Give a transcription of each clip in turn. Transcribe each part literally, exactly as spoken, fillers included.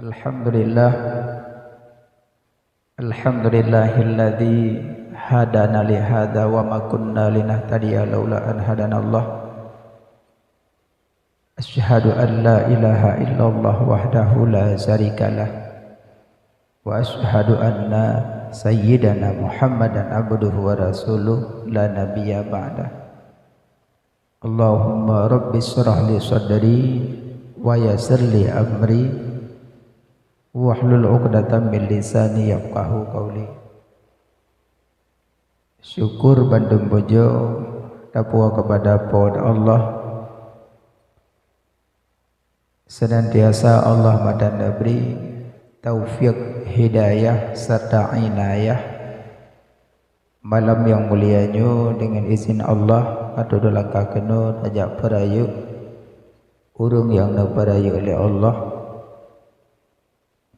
Alhamdulillah. Alhamdulillahilladzi hadana li hadza wa ma kunna linahtadiya laula an hadanallah. Asyhadu an la ilaha illallah wahdahu la syarikalah. Wa asyhadu anna sayyidana Muhammadan abduhu wa rasuluh la nabiyya ba'dah. Allahumma rabbi syrah li sadri wa yassir li amri wahlul 'uqdatam min lisani yafqahu qauli. Syukur bandum bujoe tapuwoe keupada Po teu Allah. Senantiasa Allah meudan neubri taufik, hidayah, serta inayah. Malam nyang mulia nyoe, deungon izin Allah, ka tudoe langkah keunoe tajak peurayeuk ureuëng nyang neupeurayeuk lé Allah.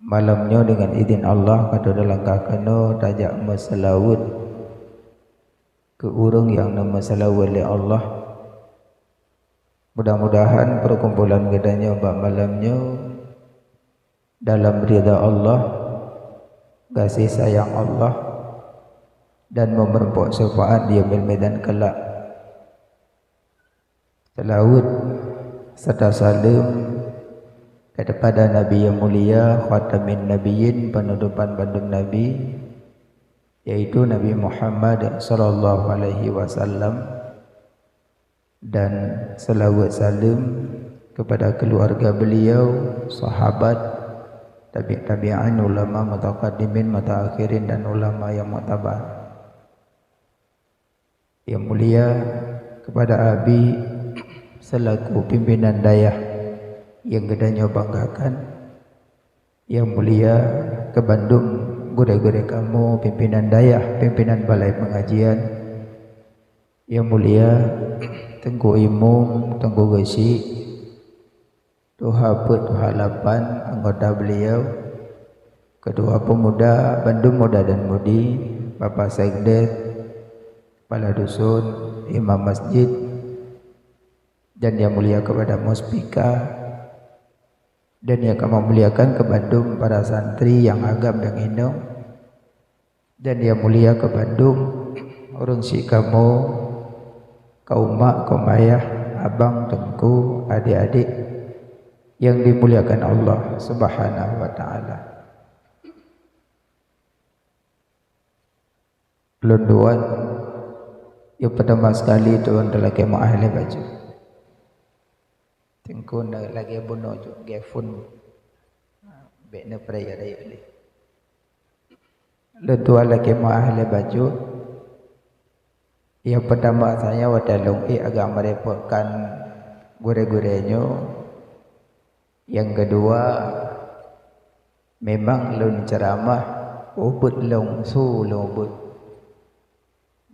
Malam nyoe, deungon izin Allah, ka tudoe langkah keunoe tajak meuseulaweuet keu ureuëng nyang neumeuseulaweuet lé Allah. Mudah-mudahan peukumpulan geutanyoe bak malam nyoe dalam ridha Allah, gaséh sayang Allah, dan meureumpok syafaat di yaumil mizan kelak. Seulaweuet serta saleuem keupada Nabi nyang mulia, khatamin nabiyyin, peunutôpan bandum nabi, yaitu Nabi Muhammad sallallahu alaihi wasallam, dan seulaweuet saleuem keupada keuluwarga beliau, sahabat, tabi' tabi'in, ulama mutaqaddimin, mutaakhirin, dan ulama nyang muktabar. Nyang mulia keupada Abi seulaku pimpinan dayah nyang geutanyoe banggakan, nyang mulia keu bandum gurée-gurée kamoe, pimpinan dayah, pimpinan balai peungajian, nyang mulia Teungku Imum, Teungku Geuchik, Tuha Peuet, Tuha Lapan, anggota beliau, Ketua Pemuda, bandum muda dan mudi, Bapak Sekdes, Kepala Dusun, Imam Masjid, dan nyang mulia keupada muspika, dan nyang ka meumuliakan keu bandum para santri nyang agam nyang inong, dan nyang mulia keu bandum ureuëng syiek kamoe, kaum mak, kaum ayah, abang, teungku, adik-adik nyang dimuliakan Allah Subhanahu wa Taala. Lôn tuan, nyang peutama sekali tuan talakée meu'ah lé bacut. Teungku na lagée bunoe cut, gée phon. Bék neupeurayeuk-rayeuk lé. Lôn tuan lakée meu'ah lé bacut. Nyang peutama, saya watée lôn ék agak meurepotkan gurée-gurée nyoe. Nyang keudua, memang lôn ceuramah ubeuet lôn su lôn ubeuet.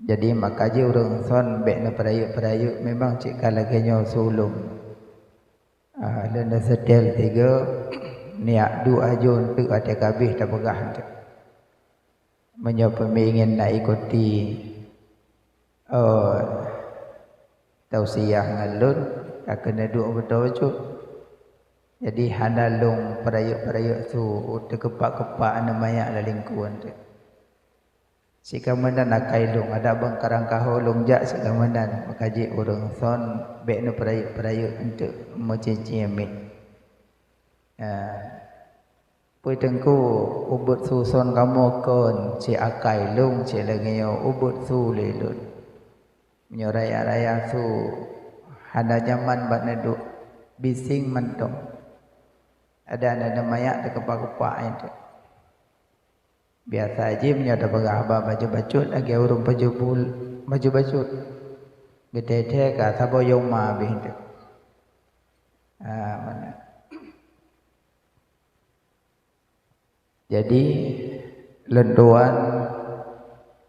Jadi maka jih ureuëng son bék neupeurayeuk-peurayeuk, memang cit ka lagée nyoe su lôn. Ah, lôn neuseutée tiga, niyak duek ajo eunteuk até kabéh tapeugah eunteuk. Meunyoe peumingin na ikuti, oh, tausiah ngon lôn, ka keuneuk duek beutôi bacut. Jadi hana lôn peurayeuk-peurayeuk su, teukeupak-keupak aneuk manyak lam lingkuan teuh. Sikameunan akai lôn, adak bang karang kaho lôn jak sikameunan, maka jih ureuëng son bék neupeurayeuk-peurayeuk eunteuk meucincin miet. Ah, peue teungku, ubeuet su son kamoe kon, cit akai lôn, cit lagée nyoe ubeuet su lé lôn. Meunyoe raya-raya su hana nyaman bak neuduek, biseng mantong. Adak aneuk manyak teukeupak-keupak eunteuk. Biasa jih meunyoe tapeugah haba bacut-bacut lagée ureuëng pajoh bul-, bacut-bacut. Geuthée-thée ka saboh yoma habéh teuh. Ah, meunan. Jadi, lôn tuan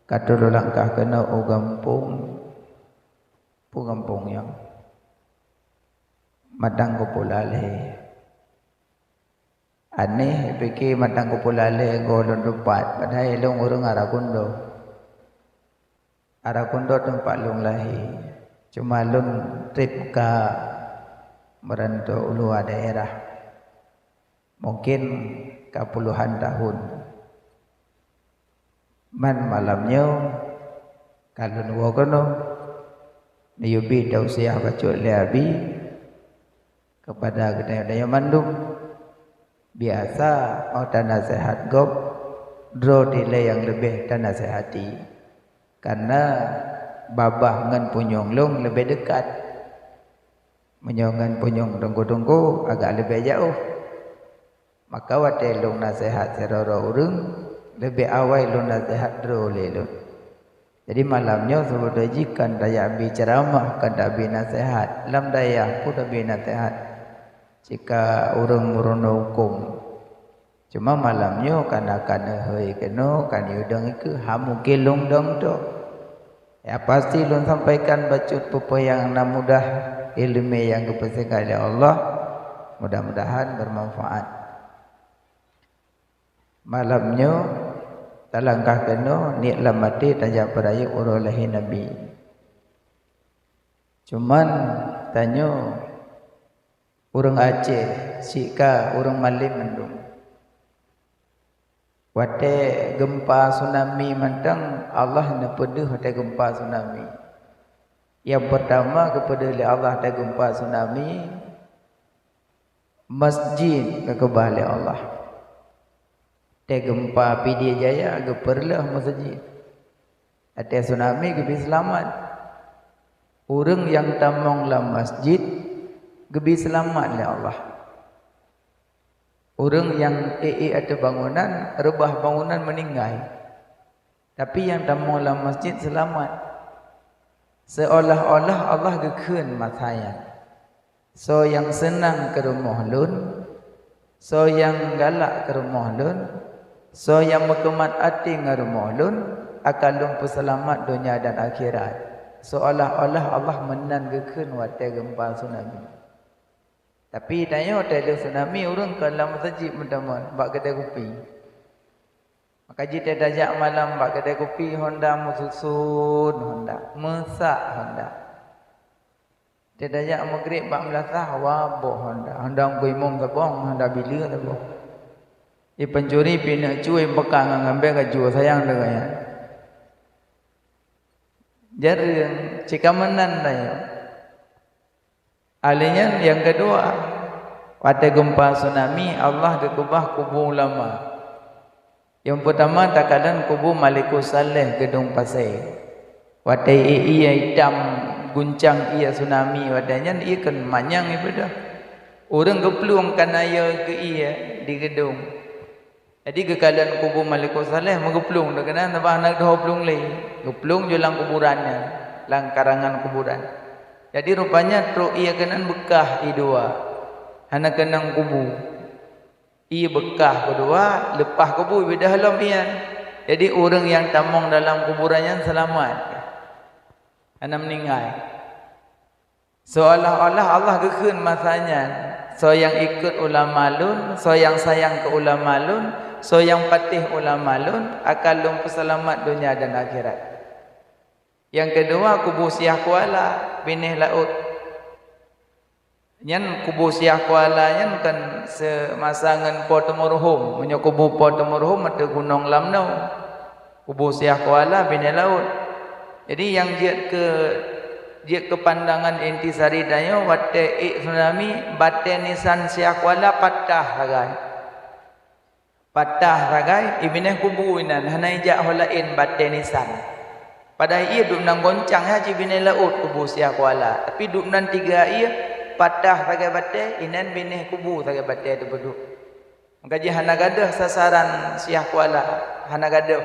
ka tudoe langkah keunoe u gampông, peue gampông nyan? Matang Kupolalé. Aneh, pike Matang Kupolalé goh lôn teumpat, padahai lôn ureuëng Arakundo. Arakundo teumpat lôn lahé, cuma lôn trép ka meuranto u luwa daerah. Mungkin ka puluhan tahun. Man malam nyoe ka lôn woe keunoe, neuyue bi tausiah bacut lé Abi keupada geutanyoe-tanyoe mandum. Biasa óh tanaseuhat gob, droe dilée nyang leubeh tanaseuhati. Kareuna babah ngon punyueng lôn leubeh deukat. Meunyoe ngon punyueng teungku-teungku agak leubeh jaoh. Maka watée lôn naseuhat sidroe-droe ureuëng, leubeh awai lôn naseuhat droe lé lôn. Jadi malam nyoe seubeutôi jih kon tajak bi ceuramah, kon tabi naseuhat. Lam dayah peue tabi naseuhat? Cit ka ureuëng meurunoe huköm. Cuma malam nyoe kana ka neuhôi keunoe, ka neuyue dong ikeue, ha mungken lôn dong tok. Ya pasti lôn sampaikan bacut peue-peue nyang na mudah, iéleumé nyang geupeusingat lé Allah. Mudah-mudahan bermanfaat. Malam nyoe talangkah keunoe niet lam até tajak peurayeuk uroe lahé Nabi. Cuman tanyoe ureuëng Aceh, sika ureuëng malém mandum. Watée geumpa tsunami mantong, Allah neupeudeuh watée geumpa tsunami. Nyang peurtama geupeudeuh lé Allah watée geumpa tsunami, masjid geukeubah lé Allah. Watée geumpa Pidie Jaya geupeureuloh masjid. Watée tsunami geubi seulamat. Ureuëng nyang tamong lam masjid geubi seulamat lé Allah. Ureuëng nyang ék-ék ateueh bangunan, reubah bangunan meuninggai. Tapi nyang tamong lam masjid seulamat. Seolah-olah Allah geukheun masa nyan, "Soe nyang seunang keu rumoh lôn, soe nyang galak keu rumoh lôn, soe nyang meukeumat até ngon rumoh lôn, akan lôn peuseulamat donya dan akhirat." Seolah-olah Allah meunan geukheun watée geumpa tsunami. Tapi tanyoe watée lheueh tsunami ureuëng kon lam meuseujid meuteumon bak keudée kupi. Maka jih tajak malam bak keudée kupi, honda meususon honda, meusak honda. Tajak meugreb bak meulasah, wa boh honda. Honda geuimum saboh, honda bileue saboh. Di pencuri pineuk cui beukah ngon ngambek ka jua sayang deungon nyan. Jareueng cika meunan tanyoe. Alheuh nyan nyang keudua, watée geumpa tsunami, Allah geukeubah kubu ulama. Nyang peurtama takalon kubu Malikus Saleh Geudong Pasé. Watée ié-ié itam guncang ié tsunami, watée nyan ié kon manyang ié beudôh. Ureuëng geuplueng kana ié keu ié di geudong. Jadi geukalon kubu Malikus Saleh meugeuplueng, deuh keunan sabab hana deuh plueng lé. Geuplueng ju lam kuburan nyan, lam karangan kuburan. Jadi rupanya trok ié keunan beukah ié dua. Hana keunong kubu. Ié beukah keudua, leupah kubu, ié beudôh lom ié. Jadi ureuëng nyang tamong dalam kuburan nyan seulamat. Hana meuninggai. Seolah-olah Allah geukheun masa nyan, "Soe nyang ikot ulama lôn, soe nyang sayang keu ulama lôn, soe nyang patéh ulama lôn, akan lôn peuseulamat donya dan akhirat." Nyang keudua, kubu Syiah Kuala, binéh laôt. Nyan kubu Syiah Kuala nyan kon seumasa ngon Po Teumurhom. Meunyoe kubu Po Teumurhom ateueh Gunong Lamno. Kubu Syiah Kuala binéh laôt. Jadi nyang jeuet keu, jeuet keu pandangan intisari tanyoe, watée ék tsunami, batée nisan Syiah Kuala patah sagai. Patah sagai, ié binéh kubu inan, hana ijak ho laén batée nisan. Padahai ié dum nan goncang ya cit binéh laôt kubu Syiah Kuala, tapi dum nan tiga ié patah sagai batée, inan binéh kubu sagai batée teupeuduek. Maka jih hana gadôh sasaran Syiah Kuala, hana gadôh.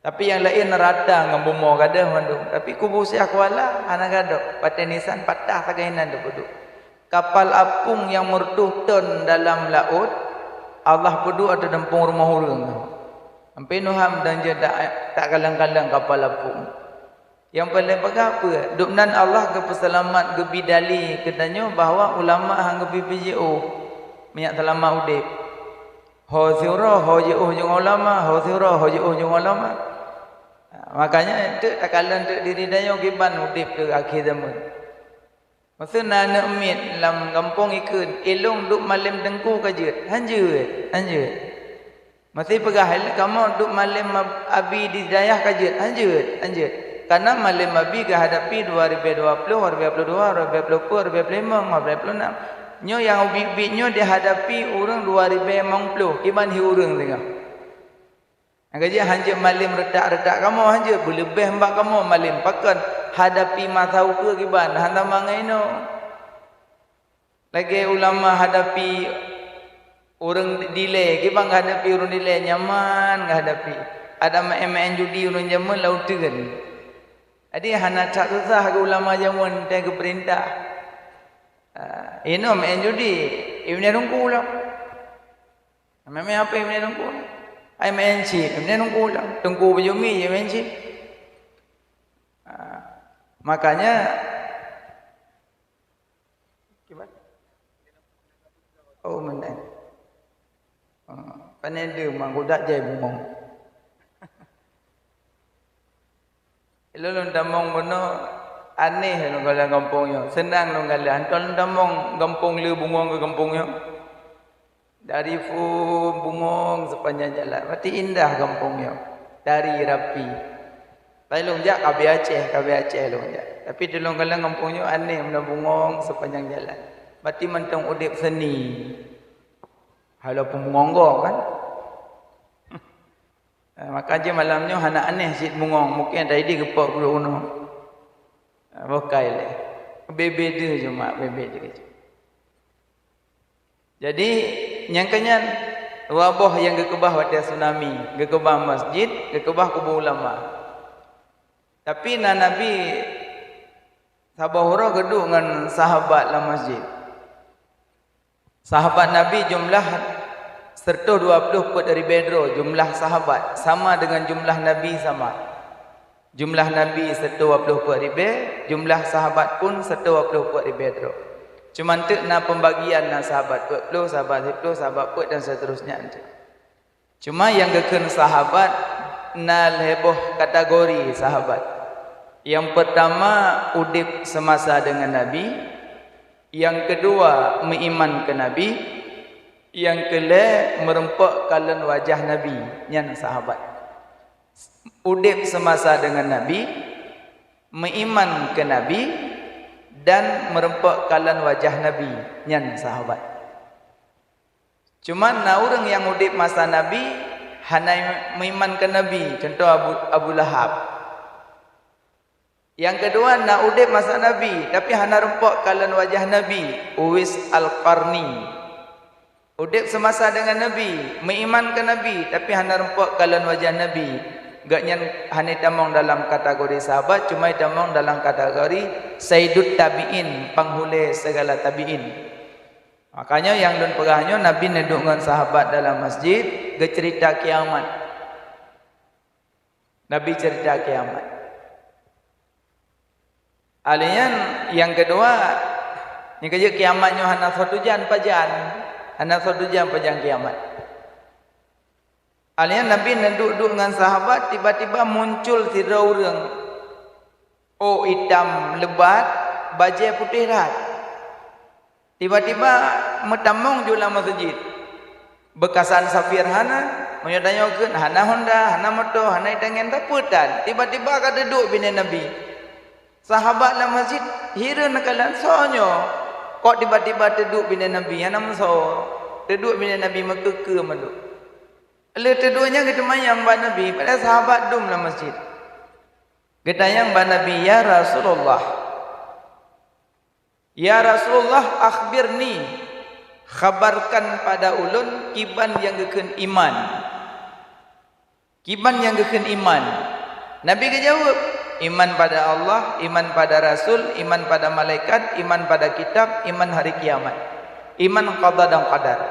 Tapi nyang laén rata ngon bumoe gadôh mandum. Tapi kubu Syiah Kuala hana gadôh, batée nisan patah sagai inan teupeuduek. Kapal apung nyang meureutoh ton dalam laôt, Allah peuduek ateueh dampông rumoh ureuëng. Sampoe nuham dan jeuet tak, tak kaleng-kaleng kapal apung. Nyang paleng peugah peue? Dum nan Allah geupeuseulamat, geubri dali keu tanyoe bahwa ulama han geubri jiôh meunyo seulama udeb. Ho siuroe, ho jiôh jeuet ngon ulama, ho siuroe, ho jiôh jeuet ngon ulama. Makanya, teuk takalon teuk diri tanyoe kiban udeb keu akhé zaman. Masa na aneuk miet lam gampông ikheun, "Ilong duek malem teungku ka jeuet." "Han jeuet, han jeuet." Masa peugah, "Kamoe duek malem ab-, abi di dayah ka jeuet." "Han jeuet, han jeuet." Karena malem abi geuhadapi dua ribèe dua ploh, dua ribèe dua ploh dua, dua ribèe dua ploh peuet, dua ribèe dua ploh limong, dua ribèe dua ploh nam. Nyoe nyang ubit-ubit nyoe dihadapi ureueng dua ribèe limong ploh, kiban hi ureueng singoh. Nyang ka jeuet han jeuet malem reutak-reutak kamoe, han jeuet beuleubeh bak kamoe malem. Pakon? Hadapi masa ukeue kiban, han sama ngon inoe. Lagèe ulama hadapi ureueng dilèe, kiban geuhadapi ureueng dilèe, nyaman geuhadapi. Adak maén-maén judi ureueng jameun lam uteuen. Jadi hana that susah keu ulama jameun, watèe geupeurintah. Ah, inoe maén judi, ié binéh teungku lom. Meu'en-meu'en hapé binéh teungku. Ai maén chip, binéh teungku lom. Teungku beujumi jih maén chip. Ah, makanya, kiban? Oh, meunan. Ah, pane deuh mangkudak jai bungong. Ilôn lôn tamong bunoe, aneh lôn kalon gampông nyoe. Seunang lôn kalon, hantom lôn tamong gampông le bungong keu gampông nyoe. Dari phôn bungong sepanjang jalan. Berarti indah gampông nyoe. Dari rapi. Tapi lôn jak ka abéh Aceh, ka abéh Aceh lôn jak. Tapi di lôn kalon gampông nyoe aneh, meunan bungong sepanjang jalan. Berarti mantong udép seni. Walaupun bungong gob kan. Eh, maka jih malam nyoe hana aneh cit bungong, mungken tadi geupok geuloe unoe. Eh, boh kai lé. Bebe deuh cuma, bebe deuh. Jadi, nyang keunyan, dua boh nyang geukeubah watèe tsunami, geukeubah masjid, geukeubah kubu ulama. Tapi na Nabi saboh uroe geuduek ngon sahabat lam masjid. Sahabat Nabi jumlah seratus dua puluh peuet ribèe droe jumlah sahabat, sama dengan jumlah Nabi sama. Jumlah Nabi seratus dua puluh peuet ribèe, jumlah sahabat pun seratus dua puluh peuet ribèe droe. Cuma teuk na pembagian, na sahabat peuet ploh, sahabat siplôh, sahabat peuet dan seterusnya. Cuma nyang geukheun sahabat na lhèe boh kategori sahabat. Nyang peurtama udép seumasa deungon Nabi, nyang keudua meuiman keu Nabi, nyang keulhèe meureumpok kalon wajah Nabi, nyan sahabat. Udép seumasa deungon Nabi, meuiman keu Nabi, dan meureumpok kalon wajah Nabi, nyan sahabat. Cuma na ureueng nyang udép masa Nabi hana meuiman keu Nabi, cuntoh Abu, Abu Lahab. Nyang keudua na udép masa Nabi tapi hana reumpok kalon wajah Nabi, Uwais Al-Qarni. Udép seumasa deungon Nabi, meuiman keu Nabi tapi hana reumpok kalon wajah Nabi. Gobnyan hana tamong dalam kategori sahabat, cuma tamong dalam kategori Sayyidut Tabi'in, panghulèe sigala tabi'in. Makanya nyang lôn peugah nyoe, Nabi neuduek ngon sahabat dalam masjid, geuceurita kiamat. Nabi ceurita kiamat. Alèh nyan, nyang keudua, nyang keujeuet kiamat nyoe hana soe tujan pajan, hana soe tujan pajan kiamat. Alèh nyan Nabi neuduek-duek ngon sahabat, tiba-tiba muncul sidroe ureueng. Oh itam leubat, bajèe putéh that. Tiba-tiba meutamong ju lam meuseujid. Beukasan safir hana, meunyoe tanyoe kheun hana honda, hana moto, hana itangen, tapi tan. Tiba-tiba ka teuduek binéh Nabi. Sahabat lam meuseujid hireuen neukalon, "Soe nyoe? Kok tiba-tiba teuduek binéh Nabi, hana meusoe?" Teuduek binéh Nabi meukeue-keue mandum. Lheueh teuduek nyan geuteumanyong bak Nabi, padahai sahabat dum lam masjid. Geutanyong bak Nabi, "Ya Rasulullah, ya Rasulullah, akhbirni, khabarkan pada ulôn kiban nyang geukheun iman." Kiban nyang geukheun iman. Nabi geujaweueb, "Iman pada Allah, iman pada Rasul, iman pada malaikat, iman pada kitab, iman hari kiamat, iman qada dan qadar."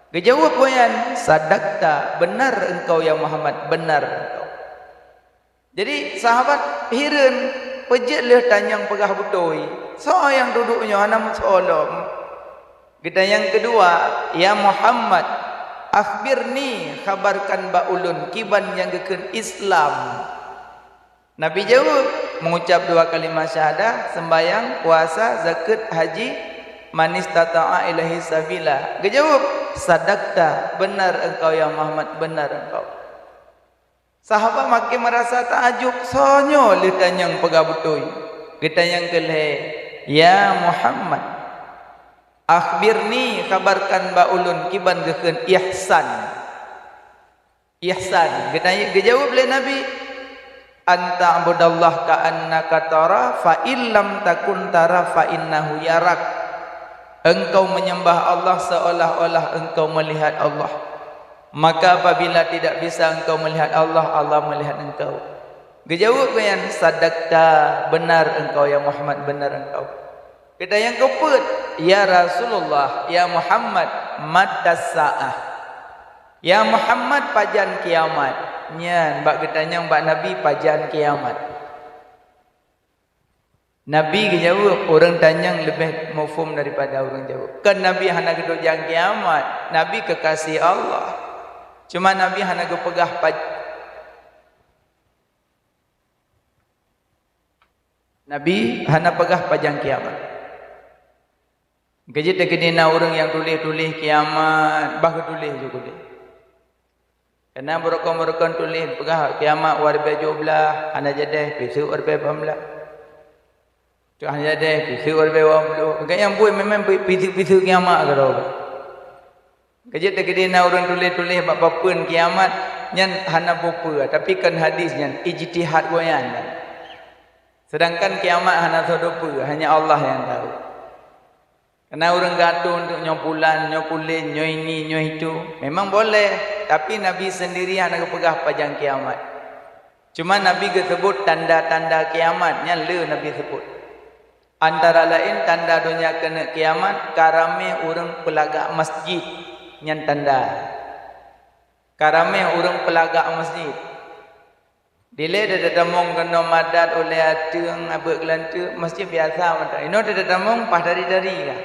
Geujaweueb gobnyan, "Sadaqta, benar engkau ya Muhammad, benar engkau." Jadi sahabat hireuen, peue jeuet lheueh tanyong peugah beutôi, "Soe nyang duduek nyoe hana meusoe lom?" Geutanyong keudua, "Ya Muhammad, akhbirni, khabarkan bak ulôn kiban nyang geukheun Islam." Nabi jaweueb, mengucap dua kalimat syahadah, sembahyang, puasa, zakat, haji, man istata'a ilaihi sabila. Geujaweueb, "Sadaqta, benar engkau ya Muhammad, benar engkau." Sahabat makin merasa takjub, "Soe nyoe lheueh tanyong peugah beutôi?" Geutanyong keu lhèe, "Ya Muhammad, akhbirni, khabarkan bak ulôn kiban geukheun ihsan." Ihsan, geutanyong, geujaweueb lé Nabi, "An ta'budallaha ka'annaka tara, fa in lam takun tara, fa innahu yarak." Engkau menyembah Allah seolah-olah engkau melihat Allah. Maka apabila tidak bisa engkau melihat Allah, Allah melihat engkau. Geujaweueb gobnyan, "Sadaqta, benar engkau ya Muhammad, benar engkau." Geutanyong keupeuet, "Ya Rasulullah, ya Muhammad, matas sa'ah?" "Ya Muhammad, pajan kiamat?" Nyan bak geutanyong bak Nabi, "Pajan kiamat?" Nabi geujaweueb, ureuëng tanyong leubeh muphom daripada ureuëng jaweueb. Kan Nabi hana geuduek jan kiamat, Nabi kekasih Allah. Cuma Nabi hana geupeugah paj-, Nabi hana peugah pajan kiamat. Keujeuet teukeudi na ureuëng nyang tuléh-tuléh kiamat, bah geutuléh ju kuléh. Kana beurukon-beurukon tuléh peugah kiamat dua ribèe tujoh blaih, hana jadeh, piseuk dua ribèe lapan blaih. Cok hana jadeh, piseuk dua ribèe dua puluh. Gobnyan buet memang pi-, piseuk-piseuk kiamat keudroe. Keujeuet teukeudi na ureuëng tuléh-tuléh bak papeuen kiamat, nyan hana peue-peue, tapi kon hadis nyan, ijtihad gobnyan. Sedangkan kiamat hana soe teupeue, hanya Allah nyang tahu. Kana ureuëng geuatô untuk nyoe pulan, nyoe pulen, nyoe ini, nyoe itu, memang boleh, tapi Nabi sendiri hana geupeugah pajan kiamat. Cuma Nabi geuseubut tanda-tanda kiamat, nyan le Nabi seubut. Antara laén tanda donya keuneuk kiamat, ka ramé ureuëng peulagak masjid, nyan tanda. Ka ramé ureuëng peulagak masjid. Dilée teutamong keunoe madat ulée ateueng abeuet geulanteuk, masjid biasa mantong. Inoe teutamong paih tari-tari ka.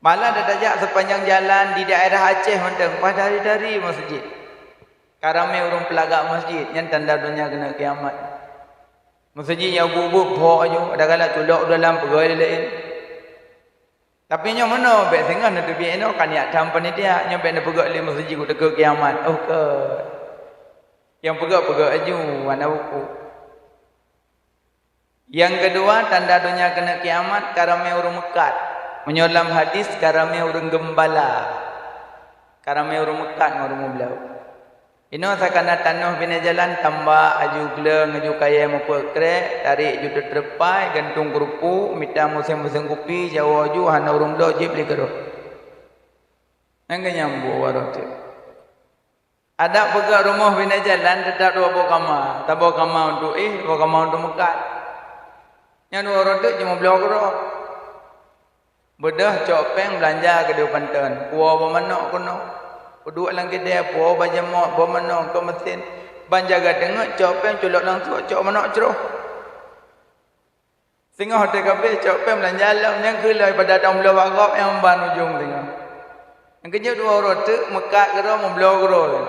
Malah tatajak sepanjang jalan di daerah Aceh mantong, paih tari-tari masjid. Ka ramé ureuëng peulagak masjid, nyan tanda donya keuneuk kiamat. Masjid nyang ubit-ubit phok aju, ada galak culok u dalam peugöt lé laén. Tapi nyoe meunoe, bék singoh neuteubiet inoe ka niat tham panitia, nyoe bék neupeugöt lé masjid ku teuka kiamat. Oh, keu. Nyang peugöt-peugöt aju, hana buku. Nyang keudua, tanda donya keuneuk kiamat, ka ramé ureuëng meukat. Meunyoe lam hadis, ka ramé ureuëng geumbala. Ka ramé ureuëng meukat ngon ureuëng meubloe. Inoe sakana tanoh binéh jalan tambak, aju gleueng, aju kayée meupeuet krek, tarek ju teutrepai, gantung keurupu, mita musém-musém kupi, jawoe ju hana ureuëng bloe jieb lé keudroe. Nyang keu nyang buet waroe teuk. Adak peugah rumoh binéh jalan teutap dua boh kama, saboh kama untuk éh, saboh kama untuk meukat. Nyang dua uroe teuk jimeubloe keudroe. Beudôh cok péng beulanja keudéh u panton, puwoe boh manök keunoe. Peuduek lam keudè, puwoe bajamok, boh manök keu meusen. Ban jaga teungeut cok péng culok lam suet, cok manök croh. Singoh teuh kabéh cok péng beulanja lom, nyang keu lheueh pada tong bloe bak gob nyang ban ujong singoh. Nyang keujeuet dua uroe teuk meukat keudroe meubloe keudroe.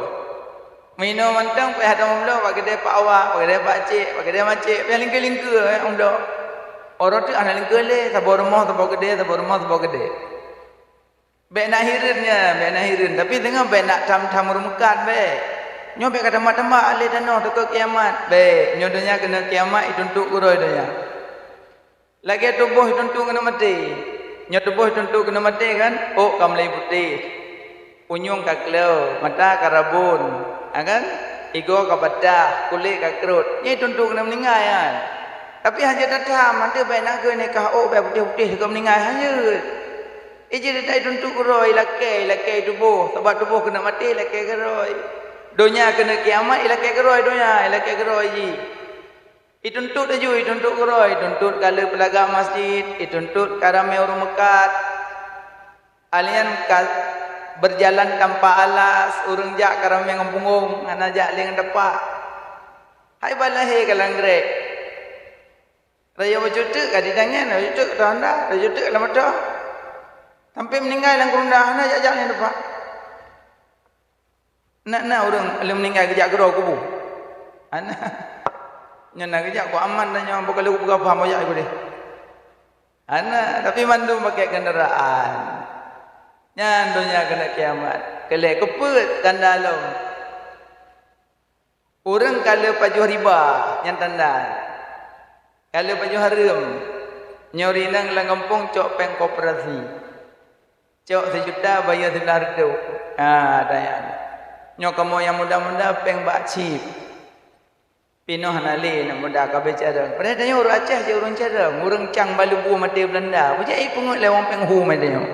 Meuinoe mantong payah tong bloe bak keudè Pak Awak, bak keudè Pak Cek, bak keudè Mak Cek, payah lingkeue-lingkeue nyang bloe. Uroe teuk hana lingkeue lé, saboh rumoh saboh keudè, saboh rumoh saboh keudè. Bék na hireuen nyan, bék na hireuen. Tapi singoh bék na tham-tham ureuëng meukat bék. Nyoe bék ka tambah-tambah lé tanoh teuka kiamat. Bék, nyoe donya keuneuk kiamat ituntuk keudroe donya. Lagée tuboh ituntuk keuneuk maté. Nyoe tuboh ituntuk keuneuk maté kan, ôk ka mulai putéh, unyueng ka kleu, mata ka rabon, ha kan? Igoe ka patah, kulét ka krot. Nyoe ituntuk keuneuk meuninggai nyan. Tapi hana jeuet that-that, mantong bék na keuneuk kah ôk bék putéh-putéh teuka meuninggai, hana jeuet. Ijih that-that ituntuk keudroe, ilakée, ilakée tuboh, sabab tuboh keuneuk maté, ilakée keudroe. Donya keuneuk kiamat, ilakée keudroe donya, ilakée keudroe jih. Ituntot laju, ituntot keudroe, ituntot ka le peulaga masjid, ituntot ka ramé ureuëng meukat. Alian ka berjalan tanpa alas, ureuëng jak ka ramé ngon punggong, hana jak lé ngon tapak. Hai bah lahé ka lam grek. Rayeuk bacut teuk ka ditangian, bacut teuk ka honda, bacut teuk ka lam moto. Sampai meuninggai lam keu honda, hana jak-jak lé ngon tapak. Na, na ureuëng lheueh meuninggai geujak keudroe kubu? Hana. Nyan na geujak ku aman tanyoe, bukon lé peugah paham, boyak ikut deh. Hana, tapi mandum pakai kendaraan. Nyan donya keuneuk kiamat. Keu lhèe keupeue tanda lom? Ureueng ka le pajoh riba, nyan tanda. Ka le pajoh hareuem. Nyoe rinang lam gampông cok péng koperasi. Cok sijuta, bayeue siblah reutôh. Ha, tanya. Nyoe kamoe nyang muda-muda péng bak chip. Pinoh hana lé aneuk muda ka abéh carông. Padahai tanyoe ureueng Aceh jeuet ureueng carông, ureueng cang bak leubue maté Beulanda. Peue jeuet jipeungeut lé wong péng hu maté nyoe.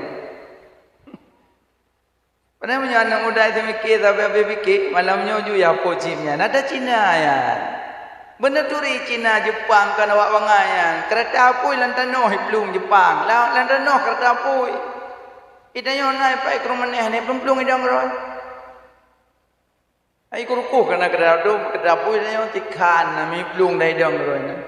Padahai meunyoe aneuk muda seumiké sabe abéh piké, malam nyoe ju ya po chip nyan. Ada Cina nyan. Beuneuh turi Cina, Jeupang kon awak bangai nyan. Keurata apui lam tanoh iplueng Jeupang. Lam, lam tanoh keurata apui. Di tanyoe na ipak i krueng manèh nyan plueng-plueng idong droe. Ai keurukoh kana keudadum, keudapui nyoe tikhan na miplueng dai dong droe nyan.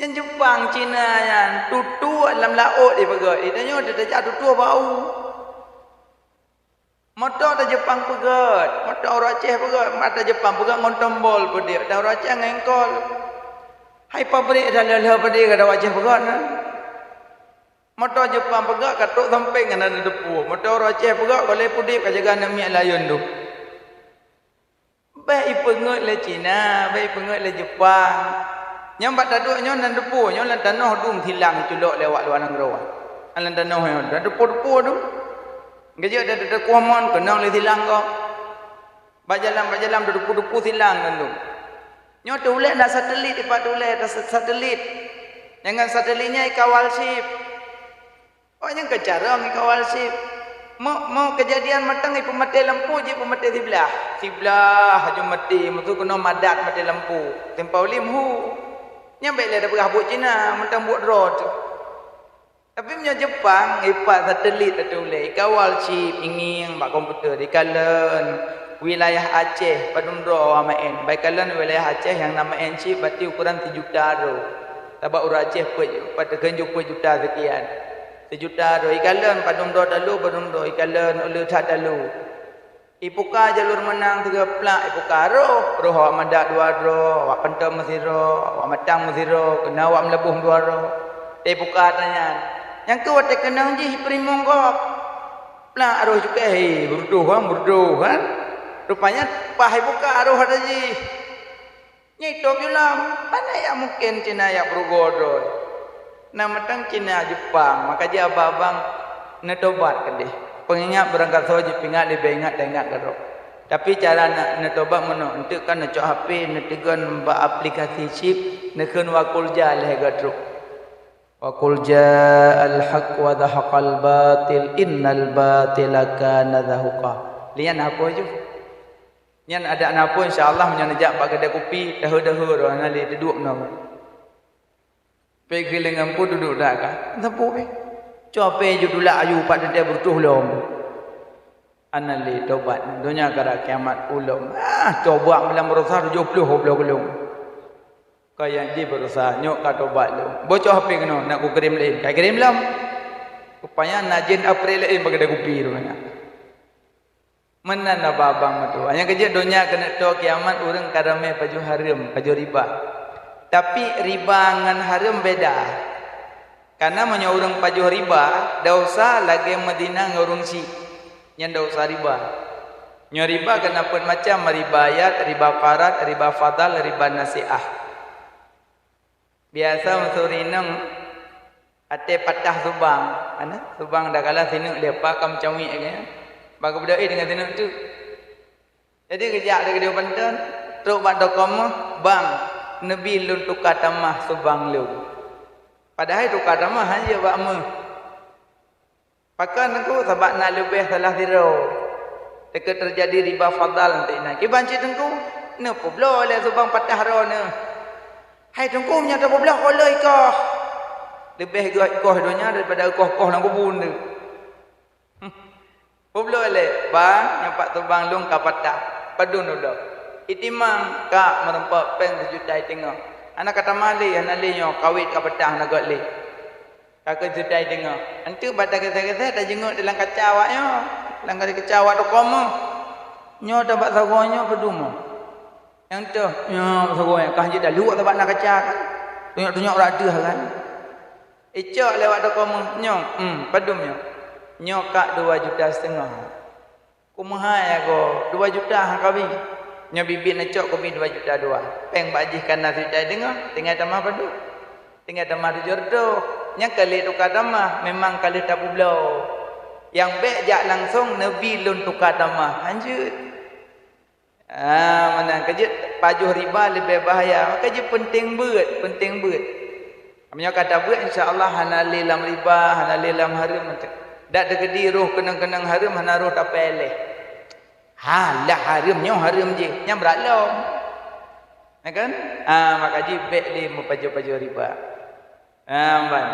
Nyan Jeupang, Cina nyan, tutoe lam laôt jipeugöt. Di tanyoe teutajak tutoe bak u. Moto ta Jeupang peugöt, moto ureueng Aceh peugöt, mata Jeupang peugöt ngon tombol peudeh, ta ureueng Aceh ngon engkol. Hai pabrik dah lheueh-lheueh peudeh ka ta ureueng Aceh peugöt na. Moto Jeupang peugöt ka trok sampéng ngon aneuk teupue. Moto ureueng Aceh peugöt ka lheueh pudip ka jaga aneuk miet layeuen tu. Bèk ipeungeut lé Cina, bèk ipeungeut lé Jeupang. Nyang bak taduek nyoe nan teupue, nyoe lam tanoh dum silang iculok lé awak luwa nanggroe. Lam tanoh nyoe, dan teupue-teupue tu. Geujak dan teukuah mon, keunong lé silang gob. Bak jalan, bak jalan, teupue-teupue silang dan tu. Nyoe teuulèe na satelit, ipat teuulèe, ta-, satelit. Dengan satelit nyan ikawal chip. Oh, nyan keu carông ikawal chip. Mo, mo keujadian mantong ipeumaté lampu, jipeumaté siblah. Siblah aju maté, meusu keunoe madat maté lampu. Simpang Ulim hu. Nyan bèk lé tapeugah buet Cina, mantong buet droe tu. Tapi meunyoe Jeupang, ipat satelit ateueh ulèe, ikawal chip, ingieng bak komputer, ikalon wilayah Aceh, padum droe awak maén. Bak ikalon wilayah Aceh nyang na maén chip, berarti ukuran sijuta droe. Sabab ureueng Aceh peuet, pat kheun ju peuet juta sekian. Sijuta droe, ikalon padum droe talu, padum droe, ikalon ulèe that talu. Ipuka jalur meunang sigoe plak, ipuka roh, roh awak madat dua droe, awak Panton meusidroe, awak Matang meusidroe, keunan awak Meulaboh dua droe. Ipuka ata nyan. Nyang keu watèe keunong jih ipeurimong gob. Plak roh cukéh, "Hei, beureudôh kan, beureudôh kan." Rupanya paih ipuka roh ata jih. Nyan itôb ju lom, pane jak mungken Cina jak peurugoe droe. Na mantong Cina Jeupang, maka jih abang-abang neutobat keudeh. Peungingat beurangkasoe jipeuingat leubeh ingat taingat keudroe. Tapi cara na-, neutobat meunoe, eunteuk ka neucok H P, neuteugon bak aplikasi chip, neukheun wa qul jaa lhèe goe trok. Wa qul jaal haq wa zahaqal batil, innal batila kana zahuqa. Lian hapus ju. Nyan adak na pun, insya Allah, meunyoe neujak bak keudè kupi, daheu-daheu droe hana lé teuduek meunoe. Pih geulengan pun duduek dak ka. Sapeue pih? Cok pih ju tulak aju pat teuntèe beureutôh lom. Hana lé tobat. Donya kara kiamat ulôn. Ah, tobat malam baroesa tujoh ploh gob lom. Ka nyang jih baroesa, nyoe ka tobat lom. Boh cok H P keunoe, nak kukirém laén. Ka kirém lom. Rupanya na jén apri laén bak keudè kupi rupanya. Meunan abang-abang meutuah. Nyang keujeuet donya keuneuk toe kiamat ureueng ka ramé pajoh hareuem, pajoh riba. Tapi riba ngon hareuem beda. Kareuna meunyoe ureueng pajoh riba, desya lagèe meuzina ngon ureueng syik. Nyan desya riba. Nyoe riba keunan peuet macam, riba yad, riba qarad, riba fadal, riba nasiah. Biasa meusuri inong até patah subang, ana subang dah kalah sineuk lé apa ka meucawiek lagèe nyan. Bak geubeudôh éh deungon sineuk teuk. Jadi geujak lé keudéh u Banten, trok bak toko méuh, "Bang, neubi lôn tuka tamah subang lôn." Padahai tuka tamah hana jeuet bak méuh. Pakon Teungku? Sabab na leubeh salah sidroe. Teukeu teujadi riba fadal nteuk inan. Kiban cit Teungku, neupeubloe lé subang patah droeneuh. Hai Teungku, meunyoe tapeubloe, ka lheueh ikoh. Leubeh gét ikoh donya daripada ikoh-koh lam kubun tu. Peubloe lé, "Bang, nyoe pat subang lôn ka patah." "Padum neubloe?" "Itimang, ka meurumpok péng sijuta iteungoh." "Hana ka tamah lé, hana lé nyoe, kawét ka patah, hana göt lé." Ka keu sijuta iteungoh. Eunteuk bak tageuseh-geuseh tajeungeuk di lam kaca awak nyoe, lam kaca awak toko méuh. Nyoe tabak sagoe nyoe padum? Nyang toh, nyoe sagoe kah jeuet taluek sabab na kaca kan. Tunyok-tunyok brat deuh kan. Icok lewat toko meuh, nyoe, hmm, padum nyoe. Nyoe kak dua juta setengah. Kumeuhai agoe, dua juta han kabi. Nyoe biet-biet neucok kubi dua juta dua. Péng bak jih kana sijuta deungoe, tinggai tamah padum. Tinggai tamah tujoh reutôh. Nyan ka lheueh tuka tamah, memang ka lheueh tapeubloe. Nyang bék jak langsong neubi lôn tuka tamah. Hanjeuet. Ah, meunan ka jeuet pajoh riba leubeh bahaya. Maka jeuet peunteng beuet, peunteng beuet. Meunyoe ka tabeuet, insya Allah hana lé lam riba, hana lé lam hareuem. Dak teukeudi roh keunong-keunong hareuem, hana roh tapiléh. Ha, lah hareuem nyoe hareuem jih, nyan brat lom. Ya kan? Ah, maka jih bék lé meupajoh-pajoh riba. Nah, ban.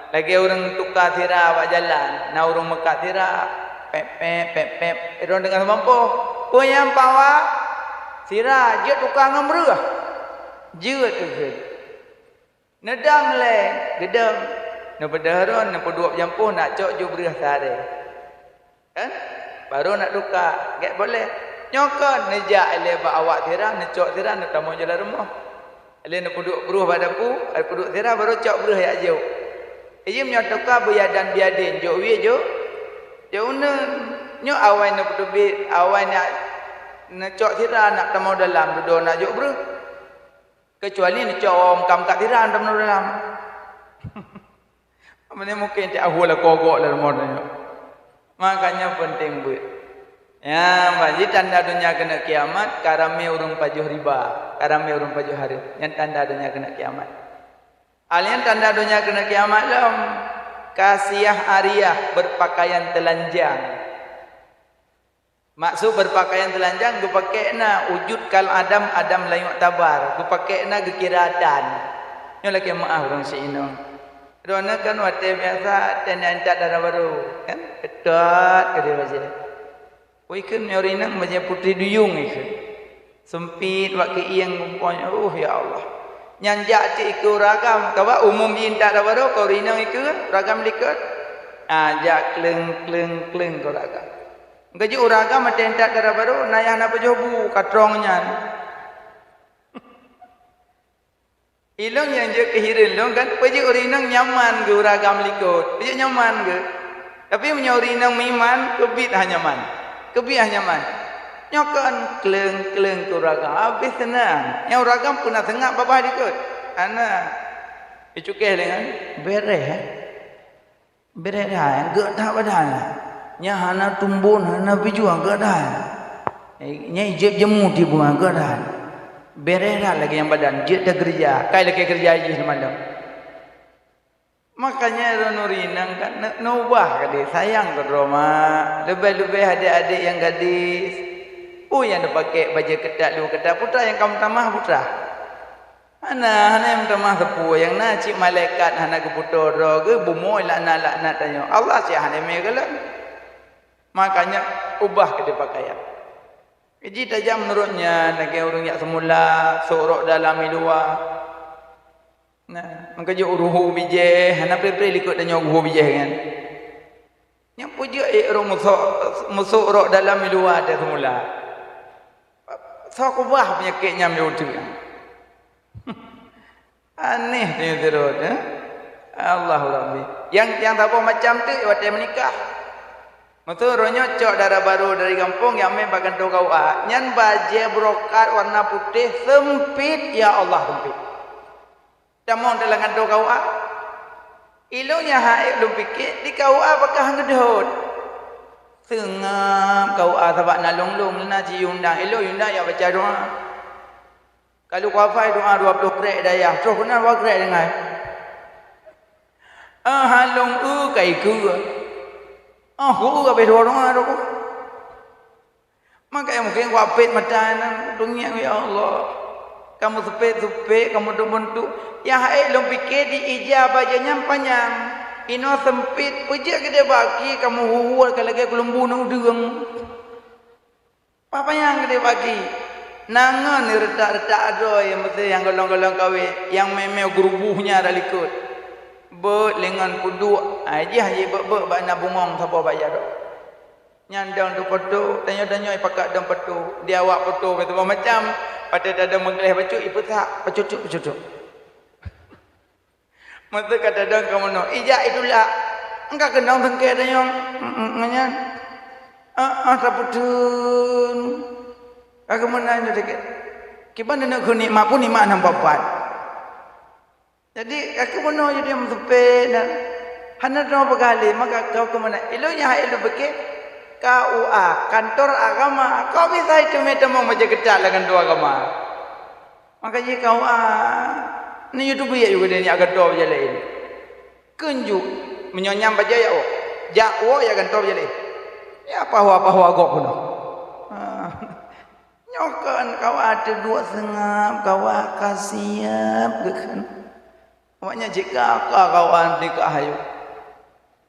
Lagée ureuëng tuka sira bak jalan, na ureuëng meukat sira, pép, pép, pép, pép. Ureuëng deungon seumampôh, "Peue nyang pawa? Sira jeuet tuka ngon breueh." Jeuet keuh. Neudong lé, geudong. Neupeudeuh rhon, neupeuduek jampoh, nak cok ju breueh sare. Kan? Baru nak tuka, gét boleh. Nyoe kon neujak ilée bak awak sira, neucok sira, neutamong jalan rumoh. Ilée neupeuduek breueh bak dapu, neupeuduek sira, baru cok breueh jak jok. Ijim nyoe tuka beuyadan biadin, jok wie jok, jok uneun. Nyoe awai neupeuteubiet, awai nak neucok sira, nak tamong dalam, dudoe nak jok breueh. Keucuali neucok awak meukat-meukat sira, tamong dalam. Meunyoe mungken tiep ahua lakoe gok lam rumoh tanyoe. Makanya peunteng beuet. Ya, ban jih tanda donya keuneuk kiamat, ka ramé ureuëng pajoh riba, ka ramé ureuëng pajoh hareuem. Nyan tanda donya keuneuk kiamat. Hal nyang tanda donya keuneuk kiamat lom, kasiah ariah, berpakaian telanjang. Maksud berpakaian telanjang, geupakée na wujud kal adam, adam la yu'tabar, geupakée na geukira tan. Nyoe lakée meuáh ureuëng si inong. Droeneuh kan watée biasa, watée na intat dara barô, kan? Ketat keudeh bajée. Ui kheun nyoe rineueng bajée putri duyueng ikheun. Seumpit bak keuieng gumpôi, uh, ya Allah. Nyan jak cit ikeue ureuëng agam, kaba umum jih intat dara barô, keu rineueng ikeue ureuëng agam likot. Ah, jak kleueng, kleueng, kleueng keu ureuëng agam. Geujak ureuëng agam watée intat dara barô, na nyang hana pajoh bu, ka trong nyan. Ilôn nyang jeuet keu hireuen lôn kan, peujeuet ureuëng inong nyaman geuh ureuëng agam likot, peujeuet nyaman geuh. Tapi meunyoe ureuëng inong meuiman, keubiet hana nyaman. Keubiet hana nyaman. Nyoe kon kleueng-kleueng keu ureuëng agam, habéh seunang. Nyang ureuëng agam peue na seungab babah likot. Hana. Icukéh lé nyan, beureh, eh. Beureh that, gét that badan. Nyan hana tumbon, hana pijuang, gét that. Eh, nyan ijép jeumu tiboh, gét that. Beureh that lagée nyang badan, jeuet takeureuja, kai lakée keureuja jih seumalam. Makanya droeneuh ureuëng inong kan, ne-, neubah keudeh, sayang keu droe mak. Leubeh-leubeh adék-adék nyang gadis. Peue nyang neupaké bajée ketat, luweue ketat, putra nyang ka meutamah, putra. Hana, hana nyang meutamah sapeue, nyang na cit malaikat hana geuputôh droe geuh, bumoe laknat-laknat tanyoe. Allah cit hana mé gohlom. Makanya ubah keudeh pakaian. Jih tajak meunurot nyan, lagée ureuëng jak seumula, sôk rok dalam i luwa. Nah, meukeujeuet uruhu bijéh, hana pré-pré likot tanyoe uruhu bijéh nyan. Nyang peujeuet ék rok musôk, musôk rok dalam i luwa teuh seumula. Soe keubah peunyakét nyan lé uteuk nyan? Aneh tanyoe sidroe, eh? Allahu Rabbi. Nyang, nyang saboh macam teuk watée meunikah. Meuteue uroe nyoe cok dara barô dari gampông nyang mé bak kantô K U A. Nyan bajée brokat warna putéh seumpit, ya Allah, seumpit. Tamong dalam kantô K U A. Ilôn nyang han ék lôn piké, di K U A pakon han geudhôt. Seungab K U A sabab na lôn-lôn, na jiundang. Ilôn undang jak baca doa. Ka lheueh kuhafai doa dua ploh krek dayah, troh keunan dua krek tinggai. Ah, han lôn eu ka ikeue. Ah, ku eu habéh doa-doa tu. Maka nyang mungken kuapét mata nyan, tungiak, "Ya Allah, kamoe seupét-seupét, kamoe teubeuntuk." Nyang han ék lôn piké di ija bajée nyan panyang, inoe seumpit, peujeuet keudeh baki kamoe huhuel ka lagée keuleuembu ngon udeueng. Panyang keudeh baki. Na ngon reutak-reutak droe nyang meusé nyang golong-golong kawé, nyang mé-mé geuruboh nyan rot likot. Beuet lé ngon peuduek, ai jih han jibeuet-beuet bak na bungong saboh bak jaroe. Nyan dong teupoto, tanyoe-tanyoe ipakat dong poto, di awak poto beusaboh macam. Watèe tadong meugleh bacut, ipeusak, pacucuk-pacucuk. Meuseu ka tadong ka meunoe, ijak itulak. Engka keunong sengke tanyong, nyan. Ah, ah, sapeutun. Ka keumeunan nyoe sakét. Kiban neuk keu nikmat pun nikmat hana pat-pat. Jadi, ka keumeunan jadi meuseupét na. Hana droe peugah lé, maka ka keumeunan. Ilôn nyang hai lôn pike, K U A, kantor agama. Kok bisa iteumé tamong bajèe keutat lam kantor agama? Maka jih K U A, ni YouTube ya juga dia ni akan tahu jalan. Kunjuk, meunyoe nyang bajèe ya, oh. Jak, oh, ya akan tahu jalan. Ya, apa-apa gok pun. Ha. Nyoe kan K U A teuduek seungab, K U A ka siap, kan. Awaknyan cit ka, ka, K U A nikah ayu.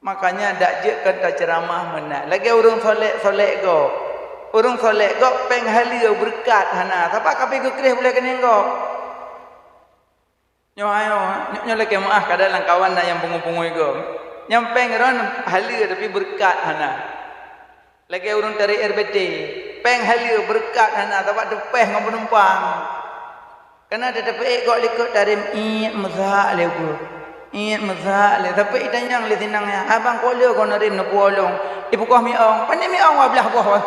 Makanya dak jeuet kon taceuramah meunan. Lagèe ureueng solek-solek gob. Ureueng solek gob péng haleue beureukat hana. Sabab ka pi geukreh bulèe keuneuk gob. Nyoe ayo, nyoe, nyoe lakèe meu'ah kadang lam kawan na nyang pungo-pungo gob. Nyang péng ron haleue tapi beureukat hana. Lagèe ureueng tarek R B T, péng haleue beureukat hana, sabab teupèh ngon peunumpang. Kana teuteupeue gok likot tarem iet meusak lé ukeue. Iet meusak lé, tapi itanyong lé sinang nyan, "Abang, kok lé kon rem neupuwoe lôn?" Ipukoh miong, "Pane miong wablah boh."